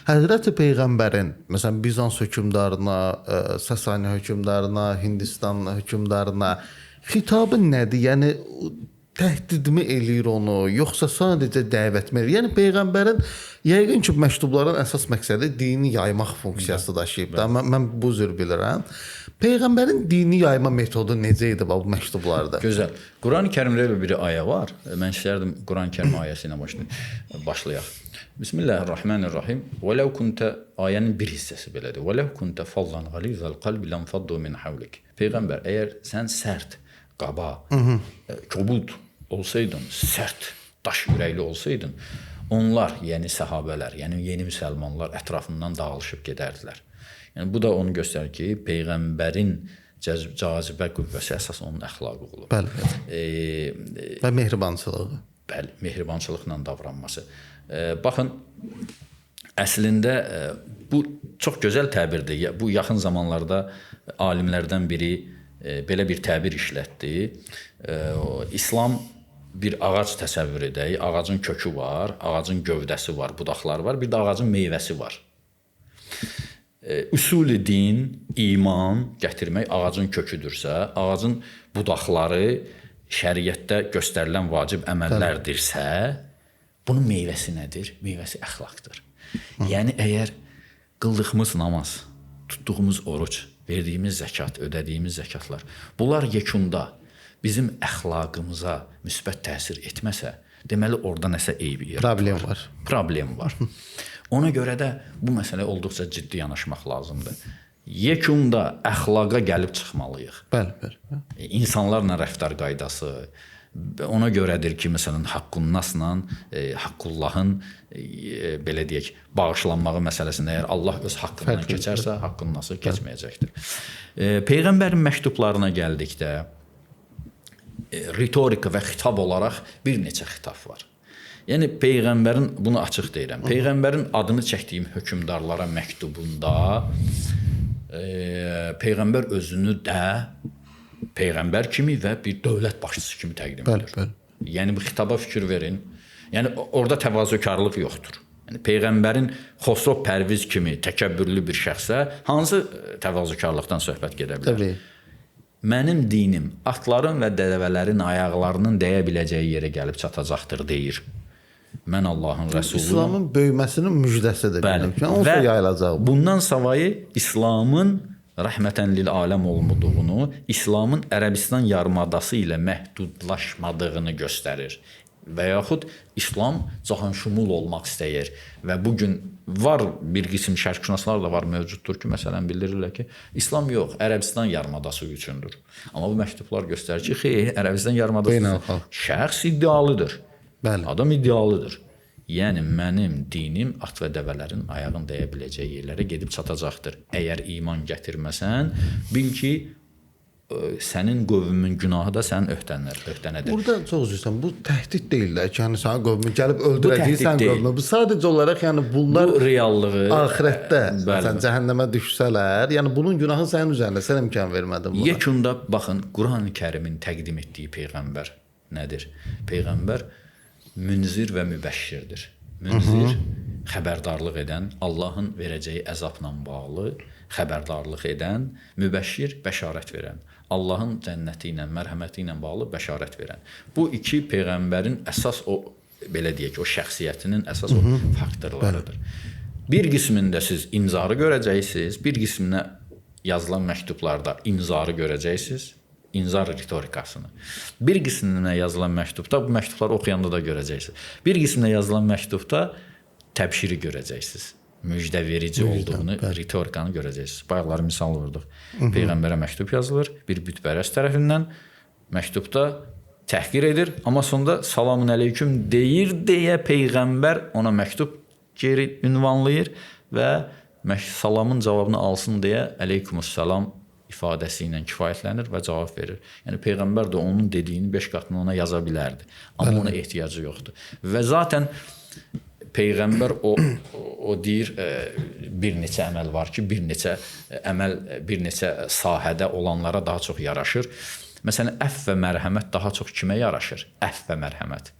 Həzrəti Peyğəmbərin, məsələn Bizans hökmdarına, Sasani hökmdarına, Hindistan hökmdarına xitabı nədir? Yəni təhdidmi eləyir onu, yoxsa sadəcə dəvətmi eləyir? Yəni peyğəmbərin yəqin ki, məktubların əsas məqsədi dini yaymaq funksiyası daşıyıb da. Mən bu cür bilirəm. Peyğəmbərin dini yayma metodu necə idi bu məktublarda? Gözəl. Qurani-Kərimdə elə bir ayə var. Mən istərdim Qurani-Kərim ayəsi ilə başlayaq. Bismillahirrahmanirrahim. Və ləv kuntə, ayənin bir hissəsi belədir. Və ləv kuntə fallan qalizal qalbi lamfaddu min havlik. Peyğəmbər, əgər sən sərt, qaba, kobud olsaydın, sərt, daş ürəkli olsaydın, onlar, yəni səhabələr, yəni yeni müsəlmanlar ətrafından dağılışıb gedərdilər. Yəni bu da onu göstərir ki, peyğəmbərin cazibə qüvvəsi əsas onun əxlaqı olub. Bəli. Və mehribançılığı. Bəli, mehribançılıqla davranması. Baxın, əslində bu çox gözəl təbirdir. Bu yaxın zamanlarda alimlərdən biri belə bir təbir işlətdi. İslam bir ağac təsəvvür edək. Ağacın kökü var, ağacın gövdəsi var, budaqları var, bir də ağacın meyvəsi var. Üsul-i din, iman gətirmək ağacın köküdürsə, ağacın budaqları şəriətdə göstərilən vacib əməllərdirsə, bunun meyvəsi nədir? Meyvəsi əxlaqdır. Yəni əgər qıldığımız namaz, tutduğumuz oruc, verdiyimiz zəkat, ödədiyimiz zəkatlar, bunlar yekunda bizim əxlaqımıza müsbət təsir etməsə, deməli orada nəsə eybi yer. Problem var. Problem var. Ona görə də bu məsələ olduqca ciddi yanaşmaq lazımdır. Yekunda əxlaqa gəlib çıxmalıyıq. Bəli, bəli. İnsanlarla rəftar qaydası. Ona görədir ki, məsələn, haqqünnasla haqqullahın belə deyək, bağışlanmağı məsələsində əgər Allah öz haqqından keçərsə, haqqünnası keçməyəcəkdir. Peyğəmbərin məktublarına gəldikdə ritorika və xitab olaraq bir neçə xitab var. Yəni peyğəmbərin, bunu açıq deyirəm, peyğəmbərin adını çəkdiyim hökmdarlara məktubunda peyğəmbər özünü də peyğəmbər kimi və bir dövlət başçısı kimi təqdim edir. Bəli, bəli. Yəni bu xitaba fikir verin. Yəni orada təvazökarlıq yoxdur. Yəni peyğəmbərin Xosrov Pərviz kimi təkəbbürlü bir şəxsə hansı təvazökarlıqdan söhbət gedə bilər? Təbii. Mənim dinim atların və dəvələrin ayaqlarının dəyə biləcəyi yerə gəlib çatacaqdır deyir. Mən Allahın rəsuluyam. İslamın böyüməsinin müjdəsidir. Bəli. Onsuz yayılacaq. Bundan savayı İslamın rəhmətən lil aləm olmadığını, İslamın Ərəbistan yarımadası ilə məhdudlaşmadığını göstərir. Və yaxud İslam cahanşumul olmaq istəyir və bugün var bir qism şərqşünaslar da var mövcuddur ki, məsələn bildirirlər ki, İslam yox, Ərəbistan yarımadası üçündür. Amma bu məktublar göstərir ki, xeyr, Ərəbistan yarımadası şəxs iddialıdır. Bəli. Adam iddialıdır. Yəni mənim dinim at və dəvələrin ayağın dəyə biləcəyi yerlərə gedib çatacaqdır. Əgər iman gətirməsən, bil ki, sənin qövmün günahı da sənin öhdənədir. Burada çox üzr istəyirəm, bu təhdid deyil də ki, yəni sənin qövmün gəlib öldürəcək sən qövmü. Bu sadəcə olaraq yəni bunlar bu reallığı axirətdə məsələn cəhənnəmə düşsələr, yəni bunun günahı sənin üzərində, sən imkan vermədin buna. Yekunda baxın, Qurani-Kərimin təqdim etdiyi peyğəmbər nədir? Peyğəmbər münzir və mübəşşirdir. Münzir xəbərdarlıq edən, Allahın verəcəyi əzabla bağlı xəbərdarlıq edən, mübəşşir bəşarət verən, Allahın cənnəti ilə, mərhəməti ilə bağlı bəşarət verən. Bu iki peyğəmbərin əsas o, belə deyək, o şəxsiyyətinin əsas o faktorlarıdır. Bir qismində siz inzarı görəcəksiniz, bir qisminə yazılan məktublarda inzarı görəcəksiniz, inzar ritorikasını. Bir qisminə yazılan məktubda, bu məktubları oxuyanda da görəcəksiniz. Bir qisminə yazılan məktubda təbşiri görəcəksiniz. Müjdə verici olduğunu, ritorikanı görəcəksiniz. Bayaqları misal vurduq. Peyğəmbərə məktub yazılır bir bütpərəst tərəfindən. Məktubda təhqir edir, amma sonda salamun əleyküm deyir deyə peyğəmbər ona məktub geri ünvanlayır və salamın cavabını alsın deyə əleykumussalam ifadəsi ilə kifayətlənir və cavab verir. Yəni peyğəmbər də onun dediyini 5 qatını ona yaza bilərdi. Amma ona ehtiyacı yoxdur. Və zaten peyğəmbər o deyir bir neçə əməl var ki, bir neçə əməl bir neçə sahədə olanlara daha çox yaraşır. Məsələn, əfv və mərhəmət daha çox kimə yaraşır? Əfv və mərhəmət.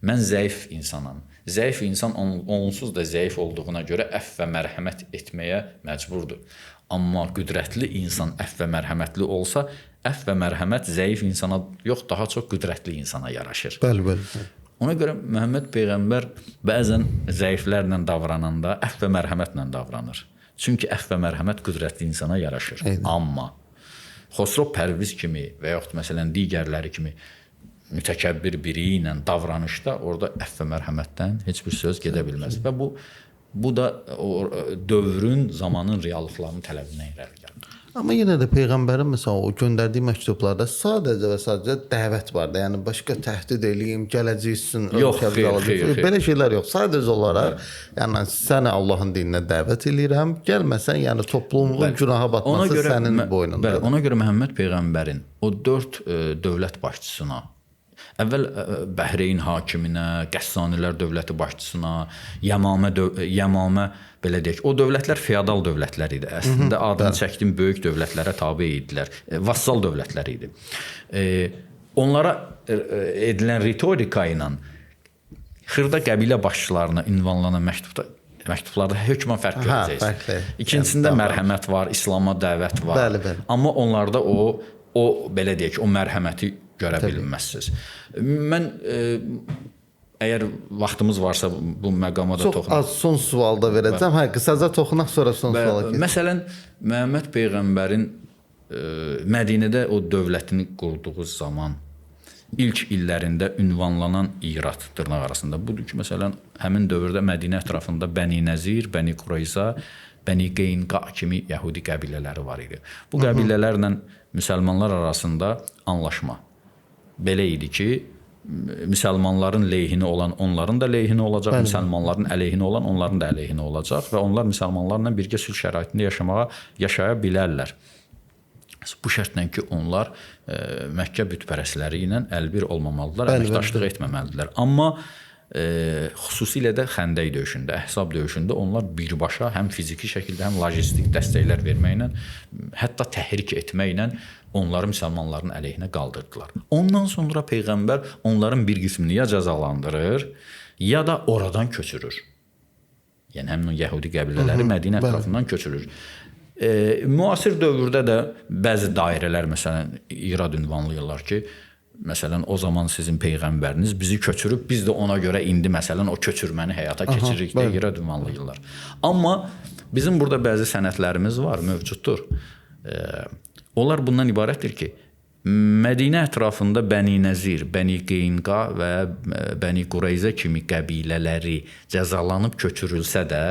Mən zəif insanam. Zəif insan onsuz da zəif olduğuna görə əfv və mərhəmət etməyə məcburdur. Amma qüdrətli insan əfv və mərhəmətli olsa, əfv və mərhəmət zəif insana yox, daha çox qüdrətli insana yaraşır. Bəli, bəli. Ona görə Məhəmməd peyğəmbər bəzən zəiflərlə davrananda əfv və mərhəmətlə davranır. Çünki əfv və mərhəmət qüdrətli insana yaraşır. Eyni. Amma Xosrov Pərviz kimi və yaxud məsələn digərləri kimi mütəkəbbir biri ilə davranışda orada əfv və mərhəmətdən heç bir söz gedə bilməz. Və bu da o dövrün, zamanın reallıqlarının tələbindən irəli gəlir. Amma yenə də peyğəmbərin məsələn o göndərdiyi məktublarda sadəcə və sadəcə dəvət var da. Yəni başqa təhdid eləyim, gələcəksin, ölkəmizi alacaq. Belə şeylər yox. Sadəcə olaraq, yəni səni Allahın dininə dəvət eləyirəm. Gəlməsən, yəni toplumun günaha batması görə, sənin boynundadır. Bəli, ona görə Məhəmməd peyğəmbərin o 4 dövlət başçısına, əvvəl Bəhreyn hakiminə, Qəssanilər dövləti başçısına, Yəmamə belə deyək, o dövlətlər feodal dövlətlər idi. Əslində adını çəkdiyim böyük dövlətlərə tabe idilər. Vassal dövlətlər idi. Onlara edilən ritorika ilə xırda qəbilə başçılarına ünvanlanan məktublarda hökmən fərq görəcəksiniz. İkincisində mərhəmət var, İslama dəvət var. Bəli, bəli. Amma onlarda o belə deyək, o mərhəməti görə bilməzsiniz. Mən əgər vaxtımız varsa bu məqama da toxunaq. Çox az son sual da verəcəm. Hə, qısaca toxunaq, sonra son suala keçək. Məsələn, Məhəmməd peyğəmbərin Mədinədə o dövlətini qurduğu zaman ilk illərində ünvanlanan irad dırnaq arasında budur ki, məsələn, həmin dövrdə Mədinə ətrafında Bəni Nəzir, Bəni Qurayza, Bəni Qeynqa kimi yəhudi qəbilələri var idi. Bu qəbilələrlə müsəlmanlar arasında anlaşma belə idi ki, müsəlmanların leyhinə olan onların da leyhinə olacaq, bəli, müsəlmanların əleyhinə olan onların da əleyhinə olacaq və onlar müsəlmanlarla birgə sülh şəraitində yaşaya bilərlər. Bu şərtlə ki, onlar Məkkə bütpərəstləri ilə əlbir olmamalıdırlar, əməkdaşlıq etməməlidirlər. Amma xüsusilə də Xəndək döyüşündə, Əhzab döyüşündə onlar birbaşa həm fiziki şəkildə, həm logistik dəstəklər verməklə, hətta təhrik etməklə onları müsəlmanların əleyhinə qaldırdılar. Ondan sonra peyğəmbər onların bir qismini ya cəzalandırır, ya da oradan köçürür. Yəni həmin o yəhudi qəbilələri Mədinə ətrafından köçürür. Müasir dövrdə də bəzi dairələr məsələn irad ünvanlayırlar ki, məsələn o zaman sizin peyğəmbəriniz bizi köçürüb, biz də ona görə indi məsələn o köçürməni həyata keçiririk deyə irad ünvanlayırlar. Amma bizim burada bəzi sənədlərimiz var, mövcuddur. Onlar bundan ibarətdir ki, Mədinə ətrafında Bəni Nəzir, Bəni Qeynqa və Bəni Qureyzə kimi qəbilələri cəzalanıb köçürülsə də,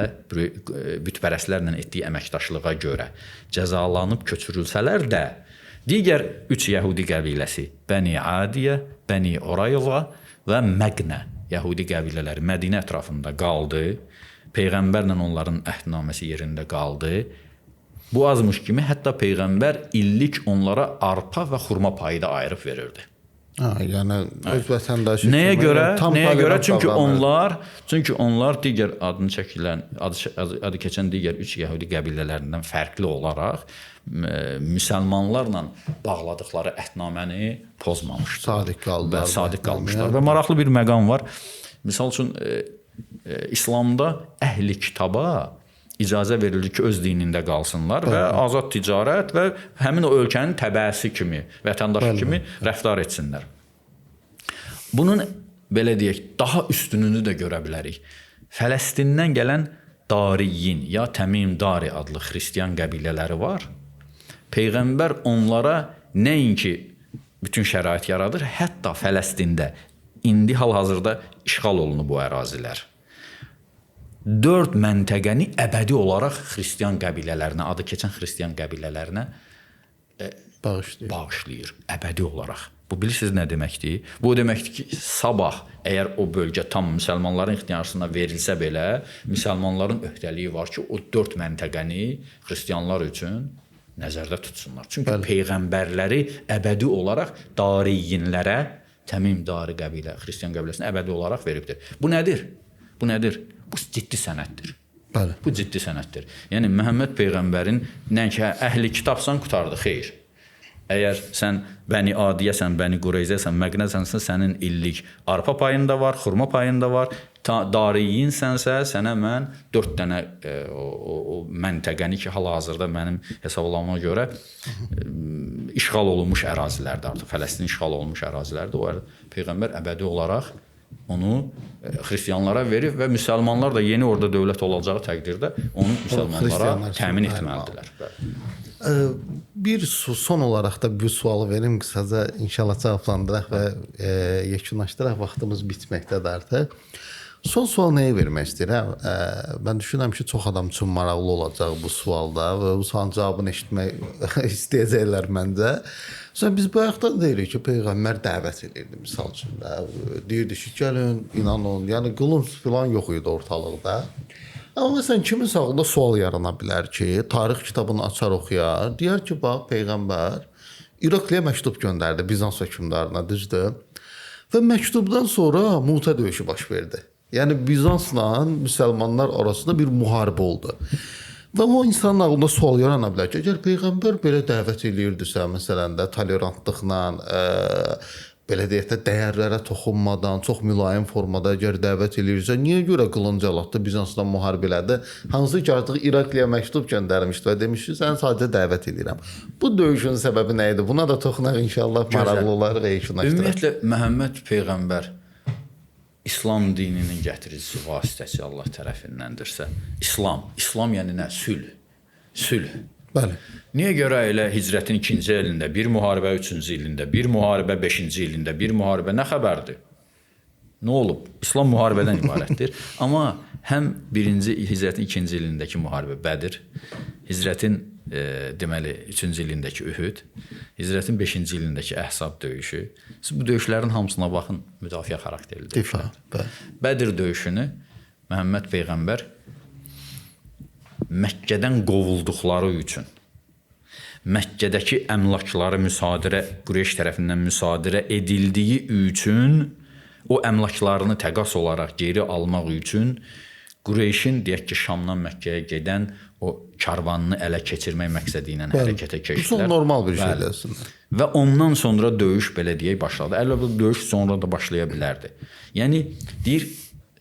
bütpərəstlərlə etdiyi əməkdaşlığa görə cəzalanıb köçürülsələr də, digər 3 yəhudi qəbiləsi Bəni Adiyə, Bəni Orayova və Məqnə yəhudi qəbilələri Mədinə ətrafında qaldı. Peyğəmbərlə onların əhdnaməsi yerində qaldı. Bu azmış kimi hətta peyğəmbər illik onlara arpa və xurma payı da ayırıb verirdi. Ha, yəni öz vətəndaşı. Nəyə görə? Nəyə görə? Çünki onlar digər adını çəkilən, adı keçən digər 3 yəhudi qəbilələrindən fərqli olaraq müsəlmanlarla bağladıqları əhdnaməni pozmamışdılar. Sadiq qaldılar. Sadiq qalmışlar. Və maraqlı bir məqam var. Misal üçün İslamda əhli kitaba icazə verilir ki, öz dinində qalsınlar və azad ticarət və həmin o ölkənin təbəəsi kimi, vətəndaşı kimi rəftar etsinlər. Bunun, belə deyək, daha üstününü də görə bilərik. Fələstindən gələn Dariyin ya Təmim Dari adlı xristian qəbilələri var. Peyğəmbər onlara nəinki bütün şərait yaradır, hətta Fələstində indi hal-hazırda işğal olunub bu ərazilər. 4 məntəqəni əbədi olaraq xristian qəbilələrinə, adı keçən xristian qəbilələrinə bağışlayır. Əbədi olaraq. Bu bilirsiniz nə deməkdir? Bu o deməkdir ki, sabah əgər o bölgə tam müsəlmanların ixtiyarına verilsə belə, müsəlmanların öhdəliyi var ki, o 4 məntəqəni xristianlar üçün nəzərdə tutsunlar. Çünki bəli, peyğəmbərləri əbədi olaraq Dariyinlərə, Təmim Dari qəbilə, xristian qəbiləsinə əbədi olaraq veribdir. Bu nədir? Bu nədir? Bu ciddi sənəddir. Bəli. Bu ciddi sənəddir. Yəni Məhəmməd peyğəmbərin nəinki əhli kitabsan qurtardı, xeyr. Əgər sən Bəni Adiyəsən, Bəni Qureyzəsən, Məqnəsənsə, sənin illik arpa payında var, xurma payında var. Dariyinsənsə, sənə mən 4 dənə o məntəqəni ki, hal-hazırda mənim hesablamama görə işğal olunmuş ərazilərdə artıq, Fələstin işğal olunmuş ərazilərdə o peyğəmbər əbədi olaraq onu xristianlara verib və müsəlmanlar da yeni orada dövlət olacağı təqdirdə onu müsəlmanlara təmin etməlidirlər. Bir son olaraq da bir sualı verim, qısaca inşallah cavablandıraq və yekunlaşdıraq, vaxtımız bitməkdədir artıq. Son sual nəyə vermək istəyirəm? Mən düşünürəm ki, çox adam üçün maraqlı olacaq bu sualda və bu sualın cavabını eşitmək istəyəcəklər məncə. Sonra biz bayaqdan deyirik ki, peyğəmbər dəvət edirdi misal üçün də. Deyirdi ki, gəlin, inanın, yəni qılınc filan yox idi ortalıqda. Amma məsələn, kimin ağlında sual yarana bilər ki, tarix kitabını açar oxuyar, deyər ki, bax, peyğəmbər İrakliyə məktub göndərdi Bizans hökmdarına, düzdür? Və məktubdan sonra Mutə döyüşü baş verdi. Yəni Bizansla müsəlmanlar arasında bir müharibə oldu. Və o insanın ağlında sual yarana bilər ki, əgər peyğəmbər belə dəvət eləyirdisə, məsələn də tolerantlıqla, belə deyək də dəyərlərə toxunmadan, çox mülayim formada əgər dəvət eləyirsə, niyə görə qılınc alatdı, Bizansla müharibə elədi? Hansı ki, artıq İrakliyə məktub göndərmişdi və demişdi, səni sadəcə dəvət eləyirəm. Bu döyüşün səbəbi nə idi? Buna da toxunaq inşallah, maraqlı olar və yekunlaşdıraq. Ümumiyyətlə, Məhəmməd peyğəmbər İslam dininin gətiricisi, vasitəsi Allah tərəfindəndirsə, İslam, İslam yəni nə? Sülh, sülh. Bəli. Niyə görə elə hicrətin 2-ci ilində bir müharibə, 3-cü ilində bir müharibə, 5-ci ilində bir müharibə, nə xəbərdir? Nə olub? İslam müharibədən ibarətdir. Amma həm birinci hicrətin 2-ci ilindəki müharibə Bədir, hicrətin deməli 3-cü ilindəki Ühüd, hicrətin 5-ci ilindəki Əhzab döyüşü. Siz bu döyüşlərin hamısına baxın, müdafiə xarakterli döyüşlərdir. Bədir döyüşünü Məhəmməd peyğəmbər Məkkədən qovulduqları üçün, Məkkədəki əmlakları müsadirə, Qureyş tərəfindən müsadirə edildiyi üçün, o əmlaklarını təqas olaraq geri almaq üçün Qureyşin, deyək ki, Şamdan Məkkəyə gedən o karvanını ələ keçirmək məqsədi ilə hərəkətə keçdilər. Bu çox normal bir şeydir əslində. Və ondan sonra döyüş, belə deyək, başladı. Əlbəttə döyüş sonra da başlaya bilərdi. Yəni deyir,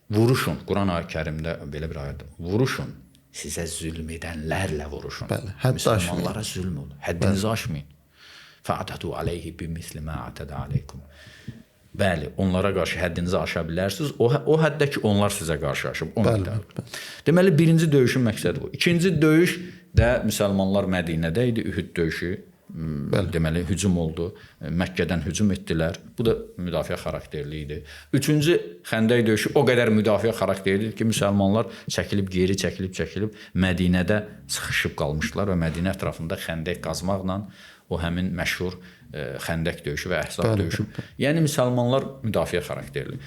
vuruşun. Quran-ı Kərimdə belə bir ayədir. Vuruşun. Sizə zülm edənlərlə vuruşun. Bəli, hədd aşmayın. Zülm olur. Həddinizi aşmayın. Fa'tadu aleyhi bimisli ma atada aleykum. Bəli, onlara qarşı həddinizi aşa bilərsiniz. O həddə ki, onlar sizə qarşı aşıb. Bəli, bəli. Deməli, birinci döyüşün məqsədi bu. İkinci döyüş də müsəlmanlar Mədinədə idi. Ühüd döyüşü. Bəli. Deməli, hücum oldu. Məkkədən hücum etdilər. Bu da müdafiə xarakterli idi. Üçüncü Xəndək döyüşü o qədər müdafiə xarakterli idi ki, müsəlmanlar çəkilib, geri çəkilib, Mədinədə sıxışıb qalmışdılar və Mədinə ətrafında xəndək qazmaqla o həmin məşhur Xəndək döyüşü və Əhzab döyüşü. Yəni müsəlmanlar müdafiə xarakterli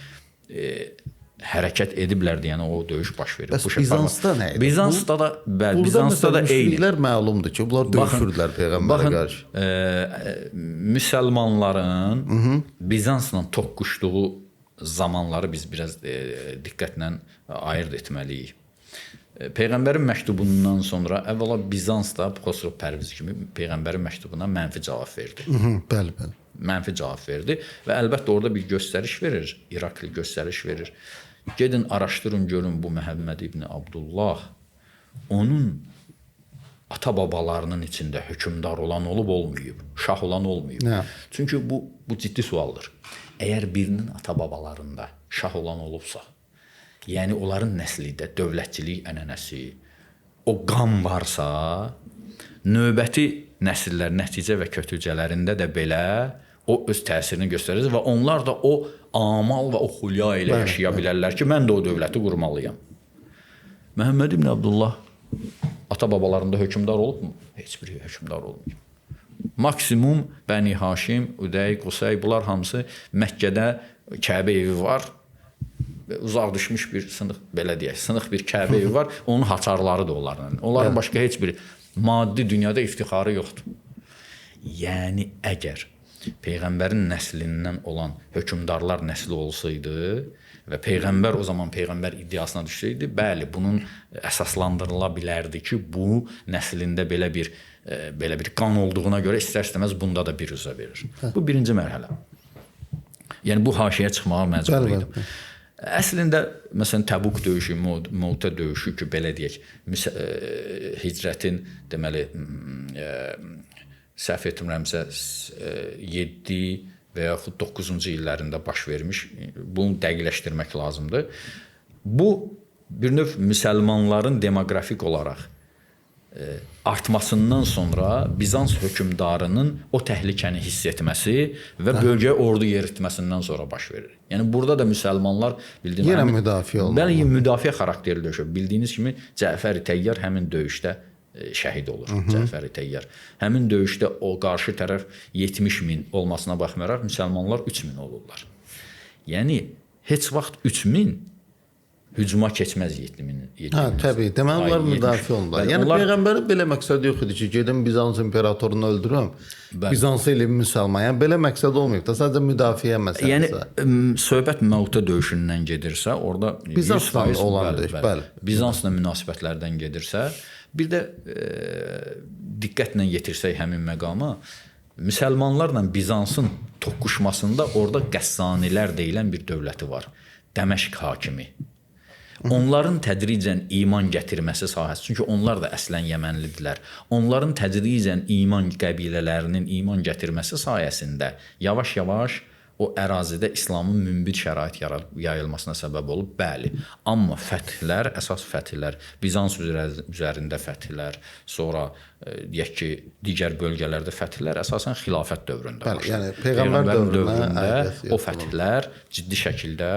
hərəkət ediblər, yəni o döyüş baş verib. Bəs Bizansda nə idi? Bizansda da, bəli, Bizansda da eyni. Müşriklər məlumdur ki, bunlar döyüşürdülər peyğəmbərə qarşı. Müsəlmanların Bizansla toqquşduğu zamanları biz biraz diqqətlə ayırd etməliyik. Peyğəmbərin məktubundan sonra əvvəla Bizansda Xosrov Pərviz kimi peyğəmbərin məktubuna mənfi cavab verdi. Bəli, bəli. Mənfi cavab verdi və əlbəttə orada bir göstəriş verir, İrakli göstəriş verir. Gedin araşdırın görün bu Məhəmməd ibn Abdullah onun ata-babalarının içində hökmdar olan olub olmayıb, şah olan olmayıb. Nə? Çünki bu ciddi sualdır. Əgər birinin ata-babalarında şah olan olubsa, yəni onların nəslində dövlətçilik ənənəsi, o qan varsa, növbəti nəsillər nəticə və kötücələrində də belə o öz təsirini göstərir və onlar da o amal və o xülya ilə yaşaya bilərlər ki, mən də o dövləti qurmalıyam. Məhəmməd ibn Abdullah ata-babalarında hökmdar olubmu? Heç bir hökmdar olmayıb. Maksimum Bəni Haşim, Udey, Qusay, bunlar hamısı Məkkədə Kəbə evi var. Uzaq düşmüş bir sınıq, belə deyək, sınıq bir Kəbə evi var. Onun haçarları da onların. Onların başqa heç bir maddi dünyada iftixarı yoxdur. Yəni əgər peyğəmbərin nəslindən olan hökmdarlar nəsli olsaydı və peyğəmbər o zaman peyğəmbər iddiasına düşsəydi, bəli, bunun əsaslandırıla bilərdi ki, bu nəslində belə bir qan olduğuna görə istər-istəməz bunda da bir üzə verir. Bu birinci mərhələ. Yəni bu haşiyə çıxmağa məcbur idim. Əslində məsələn Təbuk döyüşü, Mutə döyüşü ki, belə deyək, hicrətin deməli səhv etmirəmsə 7 və yaxud 9-cu illərində baş vermiş. Bunu dəqiqləşdirmək lazımdır. Bu bir növ müsəlmanların demoqrafik olaraq artmasından sonra Bizans hökmdarının o təhlükəni hiss etməsi və bölgəyə ordu yeritməsindən sonra baş verir. Yəni burada da müsəlmanlar bildiyiniz yenə müdafiə olmalı. Bəli, müdafiə xarakterli döyüşür. Bildiyiniz kimi Cəfər-i Təyyar həmin döyüşdə şəhid olur. Cəfər-i Təyyar. Həmin döyüşdə o qarşı tərəf 70 min olmasına baxmayaraq müsəlmanlar 3 min olurlar. Yəni heç vaxt 3 min hücuma keçməz 7 min. Hə, təbii. Deməli onlar müdafiə olundular. Yəni onlar... peyğəmbərin belə məqsədi yox idi ki, gedim Bizans imperatorunu öldürüm. Bizansı eləyim müsəlman. Yəni belə məqsəd olmayıb da, sadəcə müdafiə məsələsi. Yəni söhbət Mutə döyüşündən gedirsə, orada Bizansla olan döyüş, bəli. Bizansla münasibətlərdən gedirsə, bir də diqqətlə yetirsək həmin məqama, müsəlmanlarla Bizansın toqquşmasında orada Qəssanilər deyilən bir dövləti var. Dəməşq hakimi. Onların tədricən iman gətirməsi sahəsi, çünki onlar da əslən Yəmənlidirlər. Onların tədricən iman qəbilələrinin iman gətirməsi sayəsində yavaş-yavaş o ərazidə İslamın münbit şərait yayılmasına səbəb olub, bəli. Amma fəthlər, əsas fəthlər, Bizans üzərində fəthlər, sonra deyək ki, digər bölgələrdə fəthlər əsasən xilafət dövründə başlayır. Yəni peyğəmbər dövründə o fəthlər ciddi şəkildə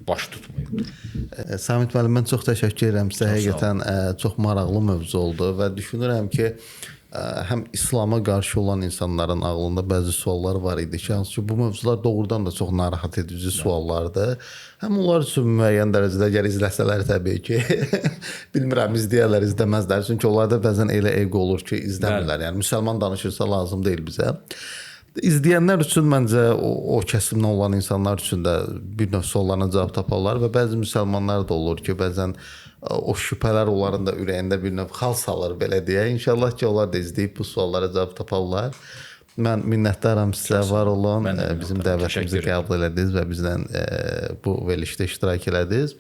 baş tutmayıbdır. Samit müəllim, mən çox təşəkkür edirəm sizə. Həqiqətən çox maraqlı mövzu oldu və düşünürəm ki, həm İslama qarşı olan insanların ağlında bəzi suallar var idi ki, hansı ki bu mövzular doğrudan da çox narahat edici suallardır. Həm onlar üçün müəyyən dərəcədə əgər izləsələr təbii ki, bilmirəm izləyərlər, izləməzlər. Çünki onlarda bəzən elə ego olur ki, izləmirlər. Yəni müsəlman danışırsa lazım deyil bizə. İzləyənlər üçün məncə o kəsimdən olan insanlar üçün də bir növ suallarına cavab taparlar və bəzi müsəlmanlar da olur ki, bəzən o şübhələr onların da ürəyində bir növ xal salır, belə deyək. İnşallah ki, onlar da izləyib bu suallara cavab taparlar. Mən minnətdaram sizə, var olun. Bizim dəvətimizi qəbul elədiniz və bizlə bu verilişdə iştirak elədiniz.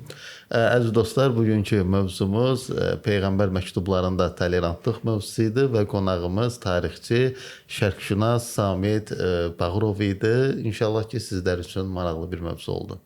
Əziz dostlar, bugünkü mövzumuz Peyğəmbər məktublarında tolerantlıq mövzusu idi və qonağımız tarixçi, şərqşünas Samit Bağırov idi. İnşallah ki, sizlər üçün maraqlı bir mövzu oldu.